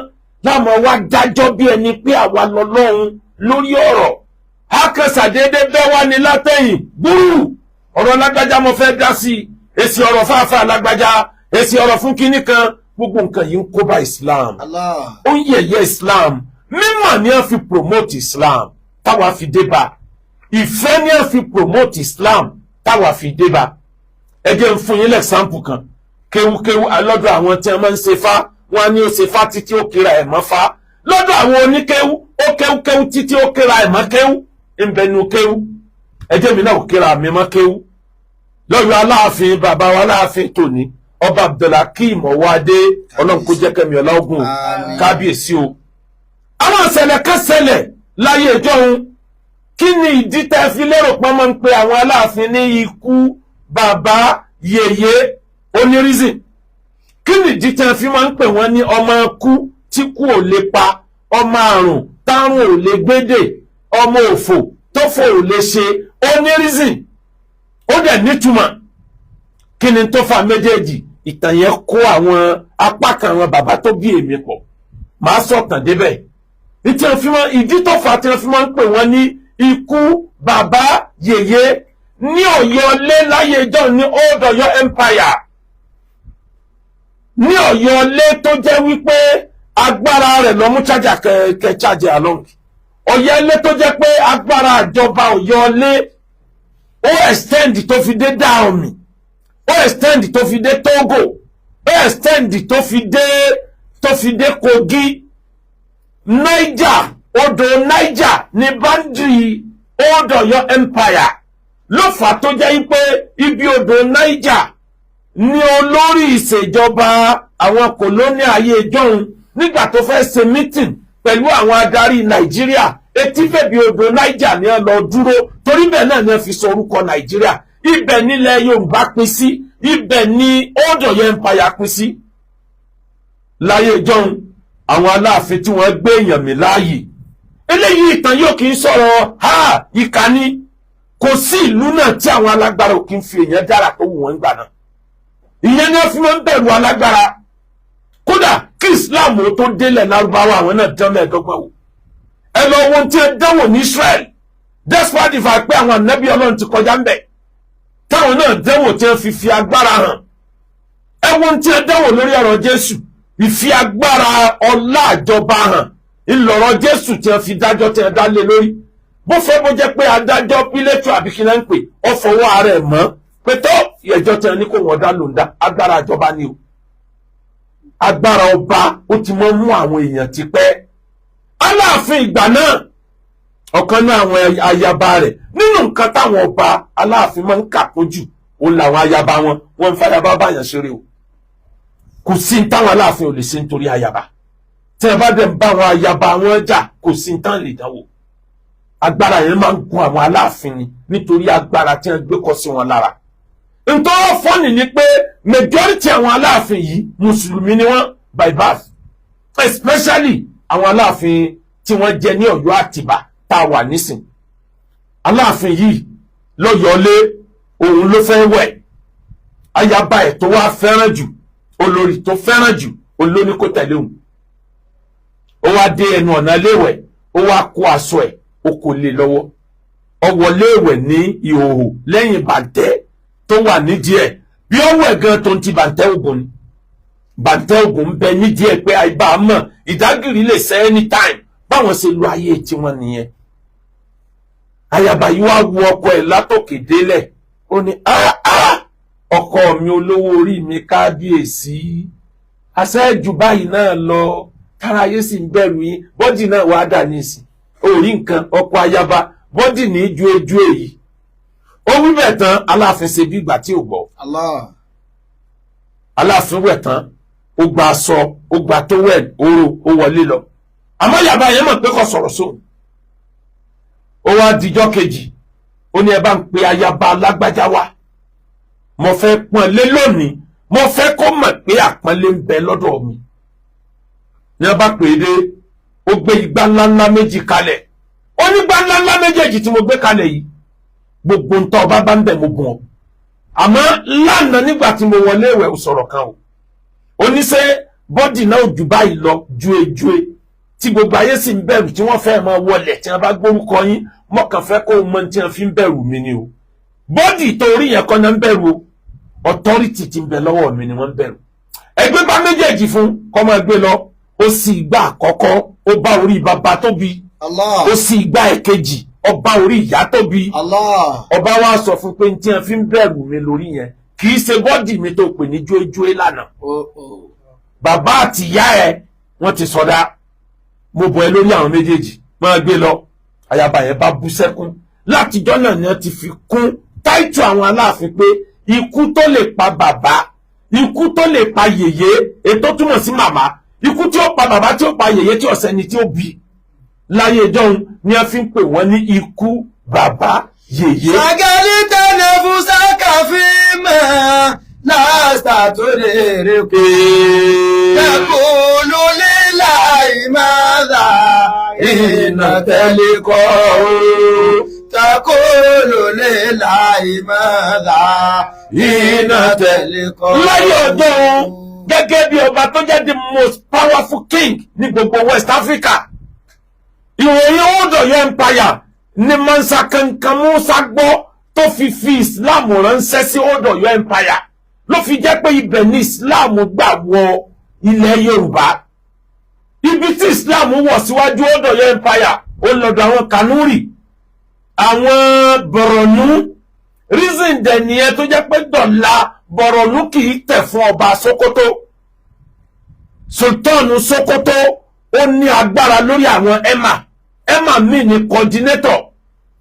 Speaker 2: láwọn wá dájọ́ bí ẹni pé àwa lọ lọ́hùn lórí ọ̀rọ̀. Akẹ́sàdédé bẹ́ wá ní látẹ̀yìn gbúrú ọ̀rọ̀ lágbájá, mo fẹ́ dá sí i, èsì ọ̀rọ̀ fáfá lágbájá, èsì ọ̀rọ̀ fún kinní kan. Gbogbo nǹkan yìí ń kó bá Islam.
Speaker 3: Allah.
Speaker 2: Ó ń yẹ̀yẹ́ Islam. Mímọ̀ ni wọ́n fi promote Islam táwa fi dé bá. Ìfẹ́ ni wọ́n fi promote Islam táwa fi dé bá. Ẹ jẹ́ n fún yín l'example kan. Kéwúkéwú lọ́dọ̀ àwọn tí wọ́n máa ń ṣe fá, wọ́n á ní ó ṣe fá títí, ó kíra ẹ̀ mọ́ fá. Lọ́dọ̀ àwọn oníkéwú, ó kéwúkéwú títí, ó kíra ẹ̀ mọ́ kéwú ńbẹnu kéwú. Ẹ jẹ́ mi náà ó kíra mi mọ́ kéwú. Lọ́yọ̀ Aláàfin, bàbá wa Aláàfin tòní, Ọba Abdulhakeem Ọwọ́adé, Ọlọ́run kó jẹ́ kẹ́mi ọlá ogun.
Speaker 3: Àmín.
Speaker 2: Kábíyèsí o. Àwọn ìṣẹ̀lẹ̀ kan ṣẹlẹ̀ láyé ìjọ́un. Kí ni ìdí tẹ́ fi lérò pọ́n máa ń pe àwọn Aláàfin ní ikú bàbá yèyé onírísìn? Kí ni ìdí tẹ́ fi máa ń pè wọ́n ní ọmọ kú tí kú ò lè pa, ọmọ àrùn tárùn ò lè gbédè, ọmọ òfò tófò ò lè ṣe? Onírísìn, ó dẹ̀ nítumọ̀. Kí ni tó fa méjèèjì? Ìtàn yẹn kó àwọn apá kan àwọn bàbá tó bí èmi pọ̀, màá sọ̀tàn débẹ̀. Ìtí wọn fi máa, ìdí tó fà á tí wọn fi máa ń pè wọ́n ní ikú bàbá yèyé ní Ọ̀yọ́ lé láyé ìjọ ní Old Ọ̀yọ́ Empire, ní Ọ̀yọ́ lé tó jẹ́ wípé agbára rẹ̀ lọ mú chájà kẹ chájà along. Ọ̀yọ́ lé tó jẹ́ pé agbára àjọba Ọ̀yọ́ lé ó extend tó fi dé Dahomey, ó extend tó fi dé Togo, ó extend tó fi dé Kogi. Niger, odò Niger ní boundary Old Ọ̀yọ́ Empire. Ló fà á tó jẹ́ pé ibi odò Niger ní olórí ìṣèjọba àwọn colonial ayé ìjọ́un, nígbà tó fẹ́ ṣe meeting pẹ̀lú àwọn adarí Nàìjíríà, etí bèbí odò Niger ni wọ́n lọ dúró, torí bẹ́ẹ̀ náà ni wọ́n fi sọ orúkọ Nàìjíríà. Ibẹ̀ nílẹ̀ Yorùbá pín sí, ibẹ̀ ni Old Ọ̀yọ́ Empire pín sí láyé ìjọ́un. Àwọn Aláàfin tí wọ́n gbé èèyàn mi láàyè, eléyìí ìtàn yóò kì í sọ̀rọ̀ ha ìkànnì. Kò sí ìlú náà tí àwọn alágbára ò kí ń fi èèyàn dára tó wù wọ́n gbà náà. Ìyẹn ni wọ́n fi máa ń bẹ̀rù alágbára. Kódà kí Islam ó tó délẹ̀ Lárúbáwá, àwọn náà dán 25 wò. Ẹ lọ wo ohun tí ẹ dánwò ní Israel, despite the fact pé àwọn ànábì Ọlọ́run ti kọjá ń bẹ̀, táwọn náà dánwò tí wọ́n fi fi agbára hàn. Ẹ wo ohun tí ẹ dánwò lórí ọ̀rọ̀ Jésù, ìfi agbára ọlá àjọba hàn ńlọrọ̀ Jésù tí wọ́n fi dájọ́ tí wọ́n dá lé lórí. Bó fẹ́ bó jẹ́ pé adájọ́ pílẹ̀tù àbí kí náà ń pè ọ fọwọ́ ara ẹ̀ mọ́ pé tó ẹjọ́ tí wọ́n ní kó wọ́n dá ló ń dá. Agbára ìjọba ni o, agbára ọba ó ti mọ́ mú àwọn èèyàn tipẹ́. Aláàfin ìgbà náà, ọ̀kan náà àwọn ayaba rẹ̀, nínú nǹkan táwọn ọba Aláàfin máa ń kà kójú òun làwọn ayaba wọn. Wọn ń fàyàbá báyàn ṣeré o. Kò sí ní táwọn Aláàfin ò lè ṣe nítorí ayaba. Tí ẹ bá dẹ̀ ń bá àwọn ayaba wọn jà, kò sí ní tán lè dánwò. Agbára yẹn máa ń gun àwọn Aláàfin ni, nítorí agbára tí wọ́n gbé kọ́ sí wọn lára. Nítorí funny ni pé majority àwọn Aláàfin yìí, mùsùlùmí ni wọ́n by birth, especially àwọn Aláàfin tí wọ́n jẹ ní Ọ̀yọ́ Àtìbà tá a wà nísìn. Aláàfin yìí lọ́yọ̀ọ́lé, òun ló fẹ́ wẹ̀. Ayaba ẹ̀ tó wá fẹ́ràn jù, olórí tó fẹ́ràn jù, òun ló ní kó tẹ̀lé òun. Ó wá dé ẹnu ọ̀nà léwẹ̀, ó wá kó aṣọ ẹ̀, ó kò lè lọ́wọ́, ó wọlé ìwẹ̀ ní ìhòhò lẹ́yìn bàǹtẹ́ tó wà nídìí ẹ̀. Bí ó wẹ̀ gan, tó ń ti bàǹtẹ́ ògùn ni, bàǹtẹ́ ògùn ń bẹ nídìí ẹ̀ pé àìbá mọ̀ ìdágìrì lè ṣe anytime. Báwọn ṣe lu ayé tiwọn nìyẹn. Ayaba yìí wá wo ọkọ ẹ̀ látòkè délẹ̀, ó ní, "Ah, ọkọ mi, olówó orí mi, kábíyèsí, àṣẹ́jù báyìí náà lọ, káráyé sì ń bẹ̀rù yín. Body náà wàá dà ní ìsìn orí nǹkan ọkọ ayaba, body ní ju ejú èyí." Ó wí bẹ́ẹ̀ tán, Aláàfin ṣe bí ìgbà tí ò gbọ́.
Speaker 3: Allah.
Speaker 2: Aláàfin wẹ̀ tán, ó gba aṣọ, ó gba towel oró, ó wọlé lọ. Àmọ́ yàrá yẹn mọ̀ pé kò sọ̀rọ̀ sóhun. Ó wá dijọ́ kejì, ó ní, "Ẹ bá ń pe ayaba alágbájá wá. Mo fẹ́ pọ́n lé lónìí, mo fẹ́ kó mọ̀ pé àpọ́nlé ń bẹ lọ́dọ̀ mi." Ní wọ́n bá pè é dé, ó gbé igbá ńláńlá méjì kalẹ̀. Ó ní, "Igbá ńláńlá méjèèjì tí mo gbé kalẹ̀ yìí, gbogbo ń tọ́ ọba bá ń bẹ̀, mo bùn ọ́. Àmọ́ lánàá, nígbà tí mo wọlé ìwẹ̀, ò sọ̀rọ̀ kan o. Oníṣẹ́ body náà ò jù báyìí lọ, juejue, tí gbogbo ayé sì ń bẹ̀rù, tí wọ́n fẹ́ máa wọlẹ̀ tí wọ́n bá gbórúkọ yín. Mọ̀kàn fẹ́ kó o mọ tí wọ́n fi ń bẹ̀rù mi ni o. Body tó orí yẹn kọ́ náà ń bẹ̀rù o, authority tí ń bẹ lọ́wọ́ mi ni wọ́n ń bẹ̀rù." Ẹgbẹ́ bá méjèèjì fún kọ́ máa gbé lọ. Ó sì gbà àkọ́kọ́, ó bá orí bàbá tó bí.
Speaker 3: Allah.
Speaker 2: Ó sì gbà ẹ̀kejì, ó bá orí ìyá tó bí.
Speaker 3: Allah.
Speaker 2: Ọba wa sọ fún pé tí wọ́n fi ń bẹ̀rù mi lórí yẹn, kì í ṣe body mi tó pè ní jóéjóé lánàá.
Speaker 3: Oh, oh.
Speaker 2: Bàbá àti ìyá ẹ, wọ́n ti sọdá. Mo bọ̀ ẹ́ lórí àwọn méjèèjì, máa gbé lọ. Ayaba yẹn bá bú sẹ́kún. Látijọ́ náà ni wọ́n ti fi kún táìtù àwọn Aláàfin pé ikú tó lè pa bàbá, ikú tó lè pa yèyé, ètò túmọ̀ sí màmá, ikú tí ó pa bàbá, tí ó pa yèyé, tí ọ̀sẹ̀ ni tí ó bí láyé ìjọ́un ni wọ́n fi ń pè wọ́n ní ikú bàbá yèyé.
Speaker 3: شغلت نفسك فيما لست تدرك تقول لله ماذا حين تلقاه تقول لله ماذا حين تلقاه.
Speaker 2: Láyé ọjọ́ wọn, gẹ́gẹ́ bí ọba tó jẹ́ the most powerful king ní gbogbo West Africa, ìròyìn Old Ọ̀yọ́ Empire ní Mansa Kankan Musa gbọ́ tó fi fi Islam ránṣẹ́ sí Old Ọ̀yọ́ Empire, ló fi jẹ́ pé ibẹ̀ ní Islam gbà wọ ilẹ̀ Yorùbá. Ibi tí Islam wọ̀ síwájú Old Ọ̀yọ́ Empire, ó lọ́dọ̀ àwọn Kanuri, àwọn Bọ̀rọ̀nú. Reason dẹ̀ nìyẹn tó jẹ́ pé dọ̀la, Bọ̀rọ̀nú kì í tẹ̀ fún ọba Sokoto. Sultan Sokoto, ó ní agbára lórí àwọn emir. Emir mi ní coordinator,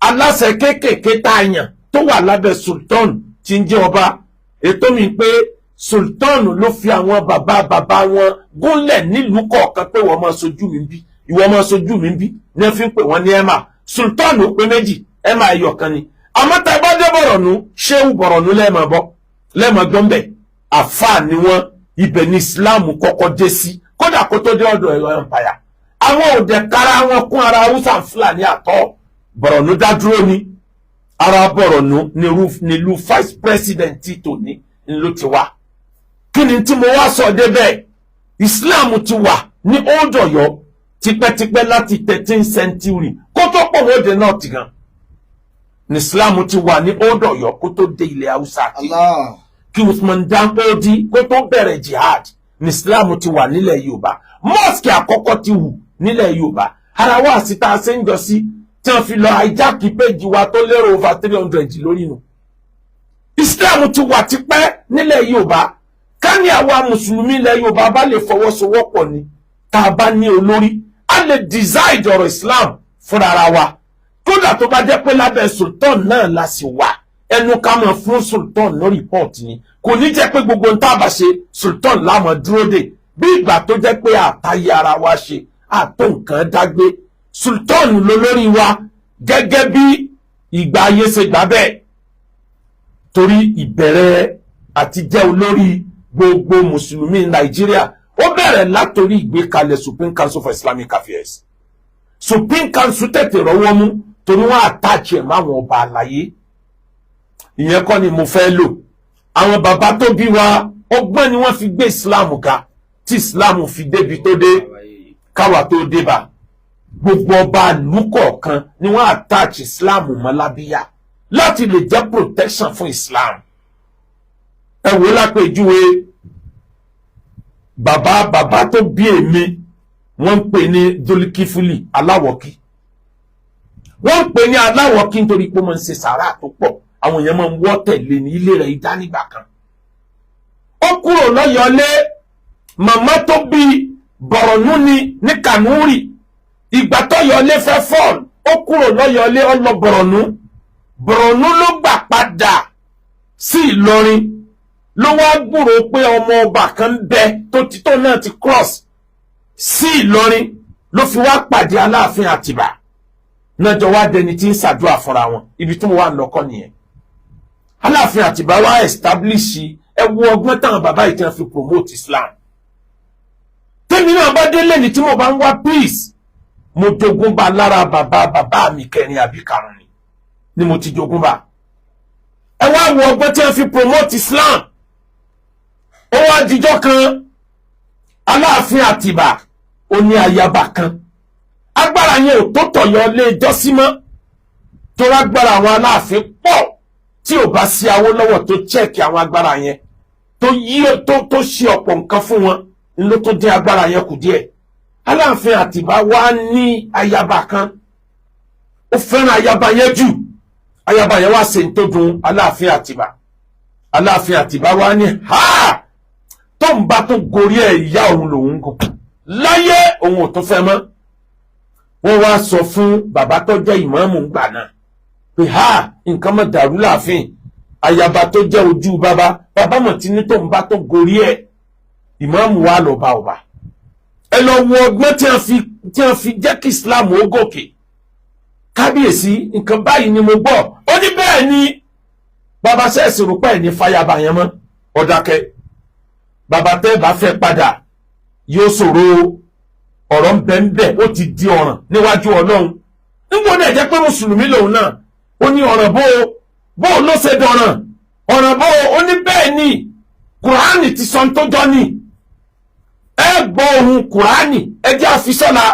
Speaker 2: aláṣẹ kéékèèké tá a yàn tó wà lábẹ́ sultan tí ń jẹ́ ọba. Ètò mi pé sultan ló fi àwọn bàbá bàbá wọn gúnlẹ̀ nílùú kọ̀ọ̀kan pé wọ́n máa sojú mi bí, ìwọ máa sojú mi bí, ní wọ́n fi ń pè wọ́n ní emir. Sultan ó pé méjì, emir ẹyọ kan ni. Àmọ́ tá a bá dé Bọ̀rọ̀nù, ṣéwù Bọ̀rọ̀nù lẹ́ẹ̀mọ̀ bọ́ lẹ́ẹ̀mọ̀ gbọ́nbẹ̀, àfáà ni wọ́n. Ibẹ̀ ní Islam kọ́kọ́ dé sí, kódà kó tó dé ọ̀dọ̀ Ọ̀yọ́ Empire. Àwọn òde kára wọn kún ara Haúsá, Fúlàní àtọ́. Bọ̀rọ̀nù dá dúró ní ara. Bọ̀rọ̀nù nílùú vice president tí tòní ló ti wá. Kí ni tí mo wá sọ débẹ̀? Islam ti wà ní Old Ọ̀yọ́ tipẹ́tipẹ́, láti 13th century kó tó pọ̀ wọ́n dé náà ti gan ní Islam ti wà ní Old Ọ̀yọ́ kó tó dé ilẹ̀ Haúsá.
Speaker 3: Allah.
Speaker 2: Kí Usman Dan Fodi kó tó bẹ̀rẹ̀ jihad ní Islam ti wà nílẹ̀ Yorùbá. Mosque àkọ́kọ́ ti wù nílẹ̀ Yorùbá. Ara wa sí tá a ṣe ń jọ sí. Tí wọ́n fi lọ hijack page wa tó lérò over 300 lórí nu. Islam ti wà tipẹ́ nílẹ̀ Yorùbá. Ká ní àwa mùsùlùmí ilẹ̀ Yorùbá bá lè fọwọ́sowọ́pọ̀ ni, tá a bá ní olórí, a lè decide ọ̀rọ̀ Islam fúnra wa. Kódà tó bá jẹ́ pé lábẹ́ sultan náà la sì wà, ẹnu ká mọ̀ fún sultan ní report ni. Kò ní jẹ́ pé gbogbo ń tá a bá ṣe, sultan lámọ̀ dúró dè, bí ìgbà tó jẹ́ pé àtàyè ara wa ṣe àtó nǹkan dágbé. Sultan lolórí wa gẹ́gẹ́ bí ìgbà ayé ṣe gbà bẹ́ẹ̀, torí ìbẹ̀rẹ̀ àti jẹ́ olórí gbogbo mùsùlùmí Nàìjíríà, ó bẹ̀rẹ̀ látòrí ìgbékalẹ̀ Supreme Council for Islamic Affairs. Supreme Council tètè rọ́wọ́ mú torí wọ́n attach ẹ̀ máwọn ọba àlàyé. Ìyẹn kọ́ ni mo fẹ́ lò. Àwọn bàbá tó bí wa, ọgbọ́n ni wọ́n fi gbé Islam ga tí Islam fi débi tó dé káwa tó dé bá. Gbogbo ọba ìlú kọ̀ọ̀kan ni wọ́n attach Islam mọ́ lábíyá láti lè jẹ́ protection fún Islam. Ẹ wò lápèjúwe, bàbá bàbá tó bí èmi, wọ́n ń pè ní Dólikífúlì Aláwọ̀kí. Wọ́n ń pè ní Aláwọ̀kí nítorí pé ó máa ń ṣe sàárà tó pọ̀. Àwọn èèyàn máa ń wọ́ tẹ̀lé ní ilé rẹ̀ ìdánìgbà kan. Ó kúrò lọ́yọ̀ọ́lé. Màmá tó bí Bọ̀rọ̀nú ni ní Kànúrì. Ìgbà tọ́yọ̀ọ́lé fẹ́ fall, ó kúrò lọ́yọ̀ọ́lé, ó lọ Bọ̀rọ̀nú. Bọ̀rọ̀nú ló gbà padà sí Ìlọrin, ló wá gbúrò pé ọmọ ọba kan ń bẹ tó ti tó náà ti cross sí Ìlọrin, ló fi wá pàdé Aláàfin Àtìbà náà, jọ wá dẹni tí ń ṣàdúrà fúnra wọn. Ibi tí mo wà lọ́kọ́ nìyẹn. Aláàfin Àtìbà wá establish. Ẹ wo ọgbọ́n táwọn bàbá yìí ti fi promote Islam. Tèmi náà bá délé ní tí mo bá ń wá peace, mo jogún bá lára bàbá bàbá mi kẹrin àbí karùn ni mo ti jogún bá. Ẹ wá wo ọgbọ́n tí wọ́n fi promote Islam. Ó wá dijọ́ kan, Aláàfin Àtìbà ó ní ayaba kan. Agbára yẹn ò tó tọ̀yọ̀ lé jọ́sí mọ́, tó lágbára àwọn Aláàfin pọ̀. Tí ò bá sí Awólọ́wọ̀ tó check àwọn agbára yẹn, tó yí tó ṣe ọ̀pọ̀ nǹkan fún wọn, ló tó dín agbára yẹn kù díẹ̀. Aláàfin Àtìbà wá ní ayaba kan, ó fẹ́ràn ayaba yẹn jù. Ayaba yẹn wá ṣe ń tó dùn Aláàfin Àtìbà. Aláàfin Àtìbà wá ní ha, tó ń bá tó gorí ẹ̀, ìyá òun lòun gùn láyé, òun ò tún fẹ́ mọ́. Wọ́n wá sọ fún bàbá tó jẹ́ ìmáàmù ńgbà náà pé ha, nǹkan mọ̀ dàrú láàfin. Ayaba tó jẹ́ ojú bàbá bàbá mọ̀ tí ní tó ń bá tó gorí ẹ̀. Ìmáàmù wa lọ bá ọba. Ẹ lọ wo ọgbọ́n tí wọ́n fi jẹ́ kí Islam ó gòkè. Kábíyèsí, nǹkan báyìí ni mo gbọ́. Ó ní bẹ́ẹ̀ ni. Bàbá sẹ́ẹ̀sì rò pé ẹ̀ ní fàyàbà yẹn mọ́. Ọ̀dàkẹ́ bàbá, tẹ́ bá fẹ́ padà yóò ṣòro. Ọ̀rọ̀ ń bẹ ń bẹ, ó ti di ọ̀ràn níwájú Ọlọ́run. Nígbà náà jẹ́ pé mùsùlùmí lòun náà, ó ní ọ̀ràn bó bó ló ṣe dọ̀ràn, ọ̀ràn bó? Ó ní bẹ́ẹ̀ ni, Kùránì ti sọ tó jọ ní. Ẹ gbọ́ ohun Kùránì, ẹ jẹ́ àfisọ́la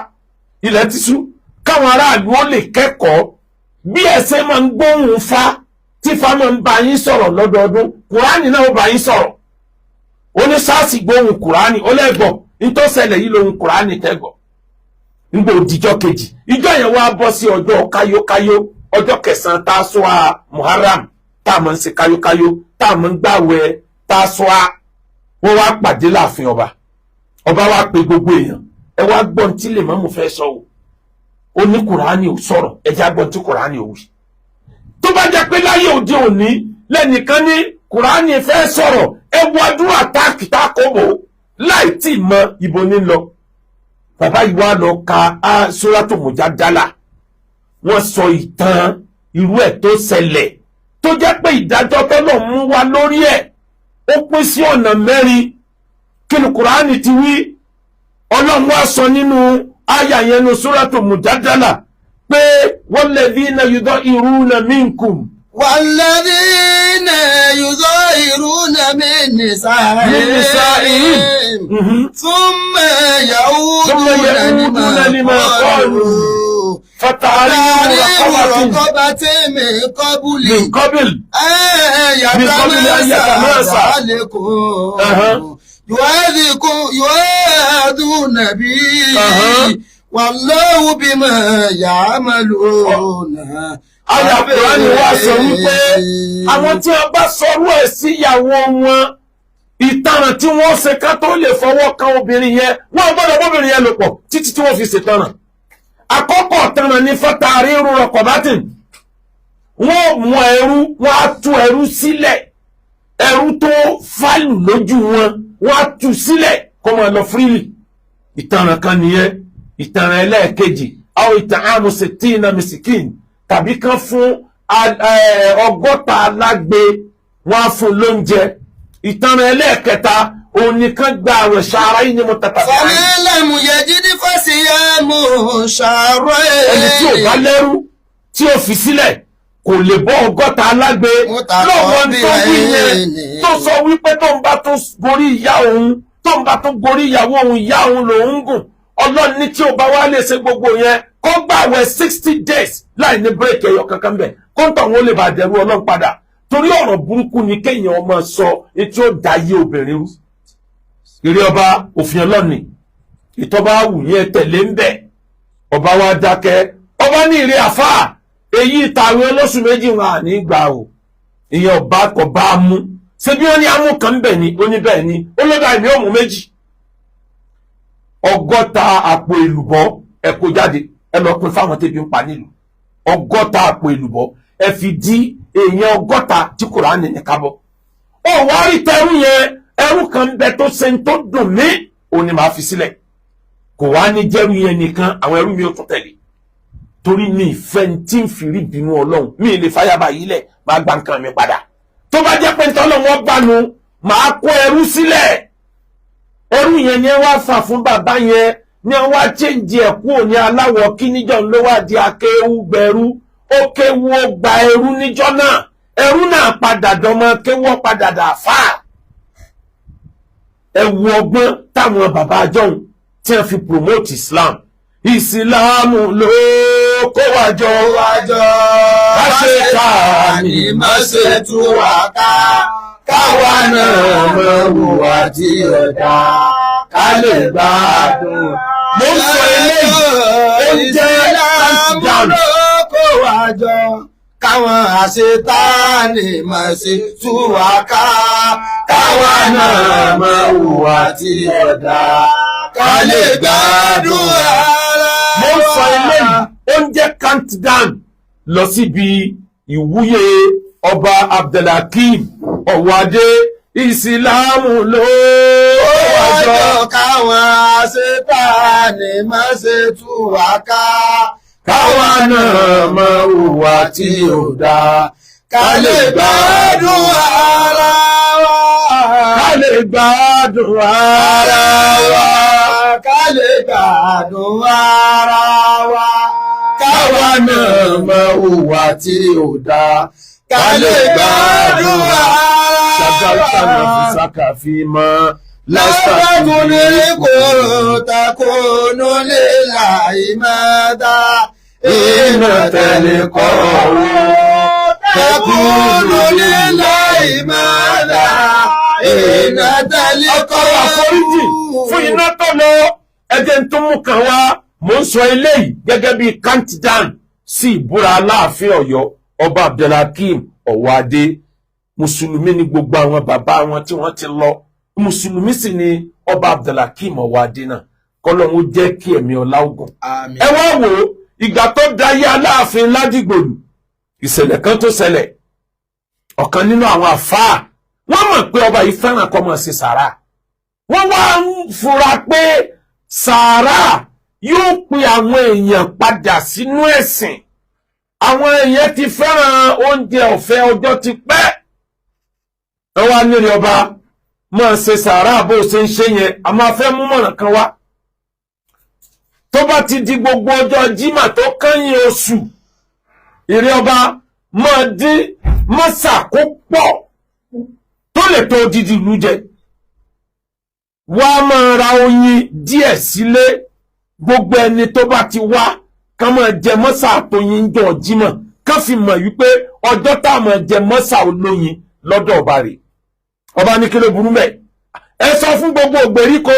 Speaker 2: ilẹ̀ ti sú, káwọn aráàlú ó lè kẹ́kọ̀ọ́ bí ẹ ṣe máa ń gbóhùn fa, tí fa máa ń bá yín sọ̀rọ̀ lọ́dọọdún. Kùránì náà ó bá yín sọ̀rọ̀. Ó ní sáàsì gbóhùn Kùránì, ó lẹ́gbọ̀ nítòsẹ̀lẹ̀ yìí lóhùn Kùránì tẹ́gbọ̀. Nígbà òdìjọ́ kejì, ìjọ yẹn wá bọ́ sí ọjọ́ káyókáyó, ọjọ́ kẹsàn-án Tásúà Muharram, tá a máa ń ṣe káyókáyó, tá a máa ń gbàwẹ̀ Tásúà. Wọ́n wá pàdé láàfin ọba. Ọba wá pe gbogbo èèyàn, ẹ wá gbọ́n tí lè mọ́mú fẹ́ sọ o. Ó ní Kùránì ò sọ̀rọ̀, ẹ já gbọ́n tí Kùránì ò wí. Tó bá jẹ́ pé láyé òde òní lẹ́nìkan ní Kùránì fẹ́ sọ̀rọ̀, ẹ wo àdúrà táàkì tákòbò láì tí ì mọ ibo ní lọ. Bàbá yìí wá lọ ka Sóràtò Mùjádálà. Wọ́n sọ ìtàn irú ẹ̀ tó ṣẹlẹ̀, tó jẹ́ pé ìdájọ́ tọ́lọ̀ mú wá lórí ẹ̀, ó pín sí ọ̀nà mẹ́rin. Kí ni Kùránì ti wí? Ọlọ́run wá sọ nínú àyà yẹn nu Sóràtò Mùjádálà pé walladhina yudahiruna minkum.
Speaker 3: والذين يظاهرون من نسائهم
Speaker 2: من نسائهم.
Speaker 3: ثم يعودون
Speaker 2: ثم يعودون لما قالوا فتحرير
Speaker 3: تحرير
Speaker 2: رقبة
Speaker 3: رقبة من قبل
Speaker 2: من قبل
Speaker 3: أن
Speaker 2: من قبل أن يتماسا.
Speaker 3: ذلكم
Speaker 2: أها.
Speaker 3: يؤاذون به. Wallahu bima ya'maluna.
Speaker 2: Àyà Kùránì wá sọ wípé àwọn tí wọ́n bá sọrú ẹ̀ síyàwó wọn, ìtanràn tí wọ́n ṣe ká tó lè fọwọ́ kan obìnrin yẹn, wọ́n gbọ́dọ̀ bóbìnrin yẹn lò pọ̀ títí tí wọ́n fi ṣètanràn. Àkọ́kọ́ tanràn ní fọ́tàrí rúrọ̀ kọ̀bátìn. Wọ́n mú ẹrú, wọ́n á tú ẹrú sílẹ̀. Ẹrú tó fálù lójú wọn, wọ́n á tú sílẹ̀ kó máa lọ freely. Ìtanràn kan nìyẹn. Ìtanràn ẹlẹ́ẹ̀kejì, àwọn ìtàn sittina misikin, tàbí kan fún 60 alágbe, wọ́n á fún lóúnjẹ. Ìtanràn ẹlẹ́ẹ̀kẹta, òun nìkan gba àwẹ̀ ṣara yìí ni mo tàtà.
Speaker 3: Faman lam yajid fasiyamu shahrayn.
Speaker 2: Ẹni tí ò bá lẹ́rú tí ò fi sílẹ̀ kò lè bọ́ 60 alágbe lọ́wọ́ tó wí yẹn, tó sọ wípé tó ń bá tó gorí ìyá òun, tó ń bá tó gorí ìyàwó òun, ìyá òun lòún gùn. Ọlọ́run ní tí ò bá wá lè ṣe gbogbo yẹn, kó gbààwẹ̀ 60 days láì ní break ẹyọ kankan bẹ̀, kó ń tọ̀ wọ́n lè bá dẹ̀rú Ọlọ́run padà. Torí ọ̀rọ̀ burúkú ni kéèyàn ọmọ sọ etí ó da yé obìnrin rú. Ìrí ọba, òfin Ọlọ́ọ̀ni ìtọ́ba wù yẹn tẹ̀lé ń bẹ̀. Ọba wa dákẹ́. Ọba ní, ìrí àfáà, èyí ìtàwé olóṣù 2 wọn à ní gbà o. Ìyẹn ọba kò bá a mú. Ṣé bí wọ́n ní amú kan bẹ̀ ni? Ó ní bẹ́ẹ̀ ni. Ó lọ́dà, ìmí òmù 2, 60 àpò èlùbọ́, ẹ kó jáde, ẹ lọ pín fáwọn tẹ́bi ń pa nílùú. 60 àpò èlùbọ́, ẹ fi dí èèyàn 60 tí Kùránì ní kábọ̀. Ó wá rí tẹrú yẹn, ẹrú kan ń bẹ tó ṣe ń tó dùn mí, òun ni màá fi sílẹ̀. Kò wá ní jẹ́rú yẹn nìkan, àwọn ẹrú mi ò tún tẹ̀lé, torí mi ìfẹ́ tí ń fi rí bínú Ọlọ́run. Mi lè fàyàbà yìí lẹ̀, máa gba nǹkan mi padà. Tó bá jẹ́ pé ń tọ́lọ́ wọn gbanu, màá kó ẹrú sílẹ̀. Ẹrú yẹn ni ẹ wá fà fún bàbá yẹn, ni ẹ wá change ẹ̀ kúrò ní aláwọ̀ kíníjọ́ ló wá di akéwúgbẹrú. Ó kéwú, ó gba ẹrú níjọ́ náà. Ẹrú náà padà dọmọ kéwú, ó padà dà fà. Ẹ wo ọgbọ́n táwọn bàbá àjọhùn tí wọ́n fi promote Islam. Ìsìláàmù ló kó wa jọ.
Speaker 3: Wájọ.
Speaker 2: Má ṣe ká ní
Speaker 3: má ṣe tú wa ká. Káwa náà mọ hùwà tí ó dá. Ká lè gbádùn.
Speaker 2: Mo ń sọ eléyìí, ó ń jẹ́
Speaker 3: Ìsìláàmù
Speaker 2: countdown.
Speaker 3: ló kó wa jọ. Káwọn àṣetáàní má ṣe tú wa ká. Káwa náà mọ hùwà tí ó dá. Ká lè gbádùn ara
Speaker 2: Mo ń sọ eléyìí, ó ń jẹ́ countdown lọ síbi ìwúyè Ọba Abdulhakeem Ọ̀wádé. Ìsìláàmù ló kó wa jọ.
Speaker 3: Ọjọ́ káwọn àṣetáàní má ṣe tú wa ká.
Speaker 2: Káwa náà mọ hùwà tí ò dáa.
Speaker 3: Ká lè gbádùn ara wa.
Speaker 2: Ká lè gbádùn ara wa.
Speaker 3: Ká lè gbádùn ara wa.
Speaker 2: Káwa náà mọ hùwà tí ò dáa.
Speaker 3: Ká lè gbádùn ara wa.
Speaker 2: Ṣàgántà náà fi sákà fi mọ́.
Speaker 3: Lọ́sàkùnrin kò takùnú lílà ìmọ̀dá.
Speaker 2: Iná tẹ̀lé kọ́
Speaker 3: Takùnú lílà ìmọ̀dá. Iná tẹ̀lé kọ́.
Speaker 2: Ọkọ̀ àforíjì fún iná tó lọ. Ẹjẹ́ tó mú kan wá. Mò ń sọ eléyìí gẹ́gẹ́ bí countdown sí ìbúra Aláàfin Ọ̀yọ́, Ọba Abdulhakeem Ọ̀wádé. Mùsùlùmí ni gbogbo àwọn bàbá wọn tí wọ́n ti lọ. Mùsùlùmí sì ni Ọba Abdulhakeem Ọ̀wádé náà. Kọ́lọ́hún jẹ́ kí ẹ̀mí ọlá ogun.
Speaker 3: Àmín.
Speaker 2: Ẹ wá wò ó, ìgbà tó dayé Aláàfin Ládìgbòlù, ìṣẹ̀lẹ̀ kan tó ṣẹlẹ̀. Ọ̀kan nínú àwọn àfáà, wọ́n mọ̀ pé ọba yìí fẹ́ràn kó máa ṣe sàrà. Wọ́n wá ń fura pé sàrà yóò pe àwọn èèyàn padà sínú ẹ̀sìn. Àwọn èèyàn ti fẹ́ràn oúnjẹ ọ̀fẹ́, ọjọ́ ti pẹ́. Ẹ wá nílé, ọba, máa ṣe sàrà bó ṣe ń ṣe yẹn, a máa fẹ́ mú mọ̀ràn kan wá. Tó bá ti di gbogbo ọjọ́ jímà tó kẹ́yìn oṣù, ìrẹ́ ọba, máa dín mọ́sà kó pọ̀ tó lè tó odidi ìlú jẹ. Wá máa ra oyin díẹ̀ sílé. Gbogbo ẹni tó bá ti wá, ká máa jẹ mọ́sà àtọyin jọ jímọ̀, ká fi mọ̀ wípé ọjọ́ tá a máa jẹ mọ́sà olóyin lọ́dọ̀ ọba rẹ̀. Ọba ní kí ló burú mẹ́? Ẹ sọ fún gbogbo ìgbèríko.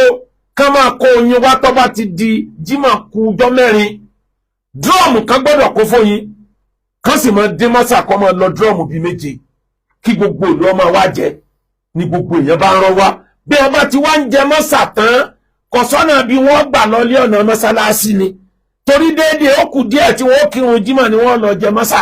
Speaker 2: Kán máa kó oyin wá tó bá ti di Jímọ̀ kù ọjọ́ 4. Drum kan gbọ́dọ̀ kó fóyin, kán sì máa dín mọ́sà, kọ́ máa lọ drum bíi 7, kí gbogbo ìlú ọmọ wa jẹ. Ní gbogbo èèyàn bá ń rọ wá, bí wọn bá ti wá ń jẹ mọ́sà tán, kò sọ́nà bí wọ́n gbà lọlé, ọ̀nà mọ́sálásí ni, torí déédéé ó kù díẹ̀ tí wọ́n kírun jímọ̀ ni wọ́n lọ jẹ mọ́sà.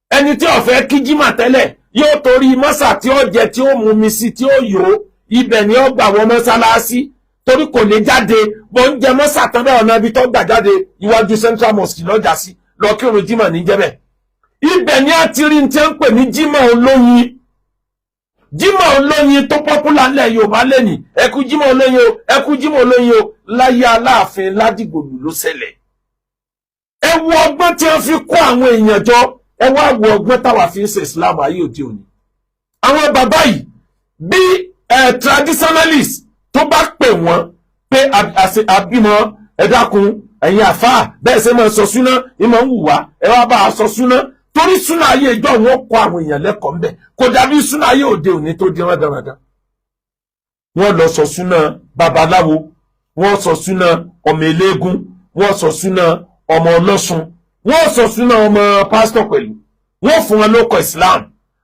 Speaker 2: Ẹni tí ó fẹ́ kí jímọ̀ tẹ́lẹ̀ yóò torí mọ́sà tí ó jẹ, tí ó mú mi sí, tí ó yó, ibẹ̀ ni ó gbà wọ mọ́sálásí, torí kò lè jáde bó ń jẹ mọ́sà tán bẹ́ẹ̀. Ọ̀nà ibi tó gbà jáde, iwájú Central Mosque lọ́jà sí lọ kírun jímọ̀ ní jẹ́bẹ̀. Ibẹ̀ ni a ti rí ní tí wọ́n ń pè ní jímọ̀ olóyin. Jímọ̀ olóyin tó popular ńlẹ̀ Yorùbá lẹ́nìí, ẹkú jímọ̀ olóyin o, ẹkú jímọ̀ olóyin o, láyé Aláàfin Ládìgbòlù ló ṣẹlẹ̀. Ẹ wo ọgbọ́n tí wọ́n fi kó àwọn èèyàn jọ. Ẹ wá wo ọgbọ́n táwa fi ń ṣe Islam ayé òde òní. Àwọn bàbá yìí, bí traditionalist tó bá pè wọ́n pé àbímọ, ẹ dákun, ẹ̀yin àfáà, bẹ́ẹ̀ ṣe máa sọ súná ní máa ń wù wá, ẹ wá bá a sọ súná, torí súná ayé ìjọ wọn kọ́ àwọn èèyàn lẹ́kọ̀ọ́ ńbẹ̀, kò dàbí súná ayé òde òní tó di rándanrandan. Wọ́n lọ sọ súná babaláwo, wọ́n sọ súná ọmọ eléégún, wọ́n sọ súná ọmọ ọlọ́sùn, wọ́n sọ súná ọmọ pásítọ̀ pẹ̀lú, wọ́n fún wọn lóko Islam.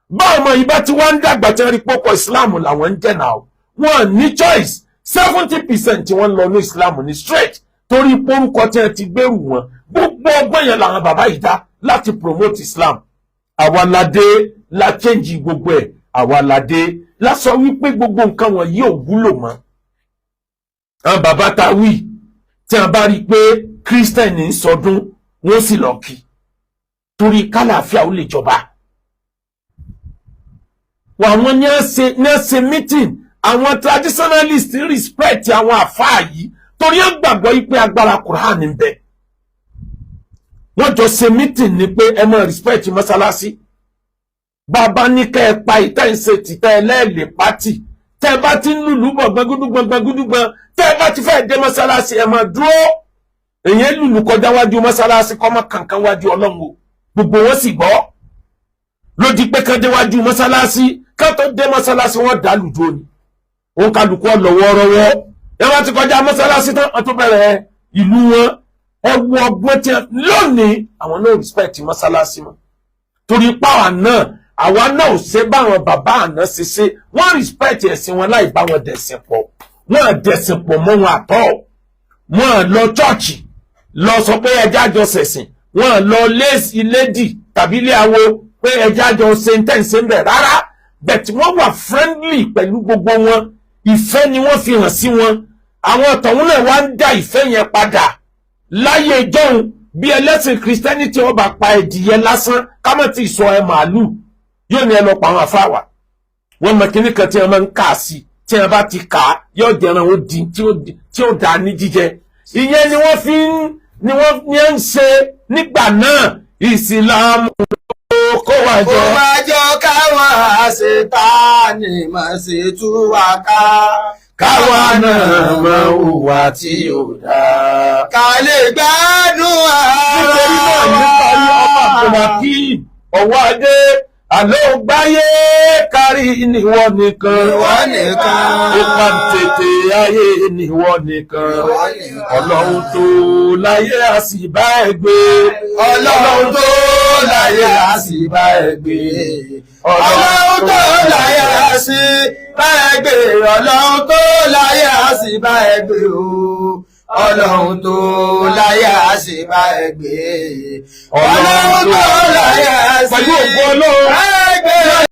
Speaker 2: Báwọn ọmọ yìí bá ti wá ń dàgbà, tí wọ́n rí pókọ Islam làwọn ń jẹ́ náà, wọ́n ní choice. 70% tí wọ́n ń lọ ní Islam ní straight, torí pórúkọ tí wọ́n ti gbèrú wọn. Gbogbo ọgbọ́n yẹn làwọn bàbá yìí dá láti promote Islam. Àwa la dé la change gbogbo ẹ̀. Àwa la dé la sọ wípé gbogbo nǹkan wọ̀nyí ò wúlò mọ́. Àwọn bàbá ta wí, tí wọ́n bá rí i pé Christian ń sọdún, wọ́n sì lọ kí, torí kálàáfíà ó lè jọba. Àwọn ní ṣe meeting, àwọn traditionalist respect àwọn àfáà yìí, torí wọ́n gbàgbọ́ yìí pé agbára Quran ń bẹ. Wọ́n jọ ṣe meeting ni pé ẹ máa respect mọ́sálásí. Bàbá ní kẹ́ ẹ pa ìtẹ́ ń ṣe tìtẹ́ ẹlẹ́ẹ̀lẹ́ pátì. Tẹ́ ẹ bá ti ń lùlù bọ̀ gbọ́ngúdúgbọ̀n gbọ́ngúdúgbọ̀n, tẹ́ ẹ bá ti fẹ́ dé mọ́sálásí, ẹ máa dúró. Èyí lùlù kọjá wájú mọ́sálásí, kọ́mọ kankan wájú Ọlọ́run o. Gbogbo wọn sì gbọ́. Lódì pé kán déwájú mọ́sálásí, kán tó dé mọ́sálásí, wọ́n dá lùdó ni, òun kálukú ọlọ́wọ́rọ́wọ́. Ẹ wá ti kọjá mọ́sálásí tán, wọ́n tó bẹ̀rẹ̀ ìlú wọn. Ẹ wo ọgbọ́n tí lónìí, àwọn náà respect mọ́sálásí mọ́, torí páwa náà, àwa náà ò ṣe báwọn bàbá àná ṣe ṣe. Wọ́n respect ẹ̀sìn wọn láì bá wọn dẹ̀sìn pọ̀. Wọ́n dẹ̀sìn pọ̀ mọ́ wọn àtọ́. Wọ́n lọ chọ́ọ̀chì lọ sọ pé ẹjẹ́ àjọ ṣẹ̀sìn. Wọ́n lọ ilédì tàbí ilé awo pé ẹjẹ́ àjọ ṣe ń tẹ̀sí ń bẹ̀ rárá. But wọ́n wà friendly pẹ̀lú gbogbo wọn. Ìfẹ́ ni wọ́n fi hàn sí wọn. Àwọn tọ̀hún náà wá ń dá ìfẹ́ yẹn padà. Láyé ìjọ́un, bí ẹlẹ́sìn Christianity ó bá pa ẹ̀dìyẹ lásán, ká má ti sọ ẹ màálù, yóò ní ẹ lọ pa àwọn àfáwà. Wọ́n mọ kíní kan tí wọ́n máa ń kà sí, tí wọ́n bá ti kà á, yóò jẹran ó di tí ó dà ní jíjẹ. Ìyẹn ni wọ́n fi ń ni wọ́n ní ń ṣe nígbà náà. Ìsìlámù ló kó wa jọ.
Speaker 3: Kó má jọ káwọn àṣetánì má ṣe tú wa ká.
Speaker 2: Káwa náà máa hùwà tí ò dáa.
Speaker 3: Ká lè gbádùn ara
Speaker 2: Nítorí náà, nípa ọmọ Abdulhakeem ọwọ́ adé àlọ́ gbáyé kárí níwọ nìkan.
Speaker 3: Ìwọ nìkan.
Speaker 2: Ó pa tètè ayé níwọ nìkan.
Speaker 3: Ìwọ nìkan.
Speaker 2: Ọlọ́run tó láyé àsìbá ẹ gbé.
Speaker 3: Ọlọ́run tó láyé àsìbá ẹ gbé. Ọlọ́run tó láyé àsìbá ẹ gbé. Ọlọ́run tó láyé àsìbá ẹ gbé o. Ọlọ́run tó láyé àsìbá ẹ gbé. Ọlọ́run tó láyé àsìbá
Speaker 2: Pẹ̀lú ògo Ọlọ́run.
Speaker 3: ẹ gbé.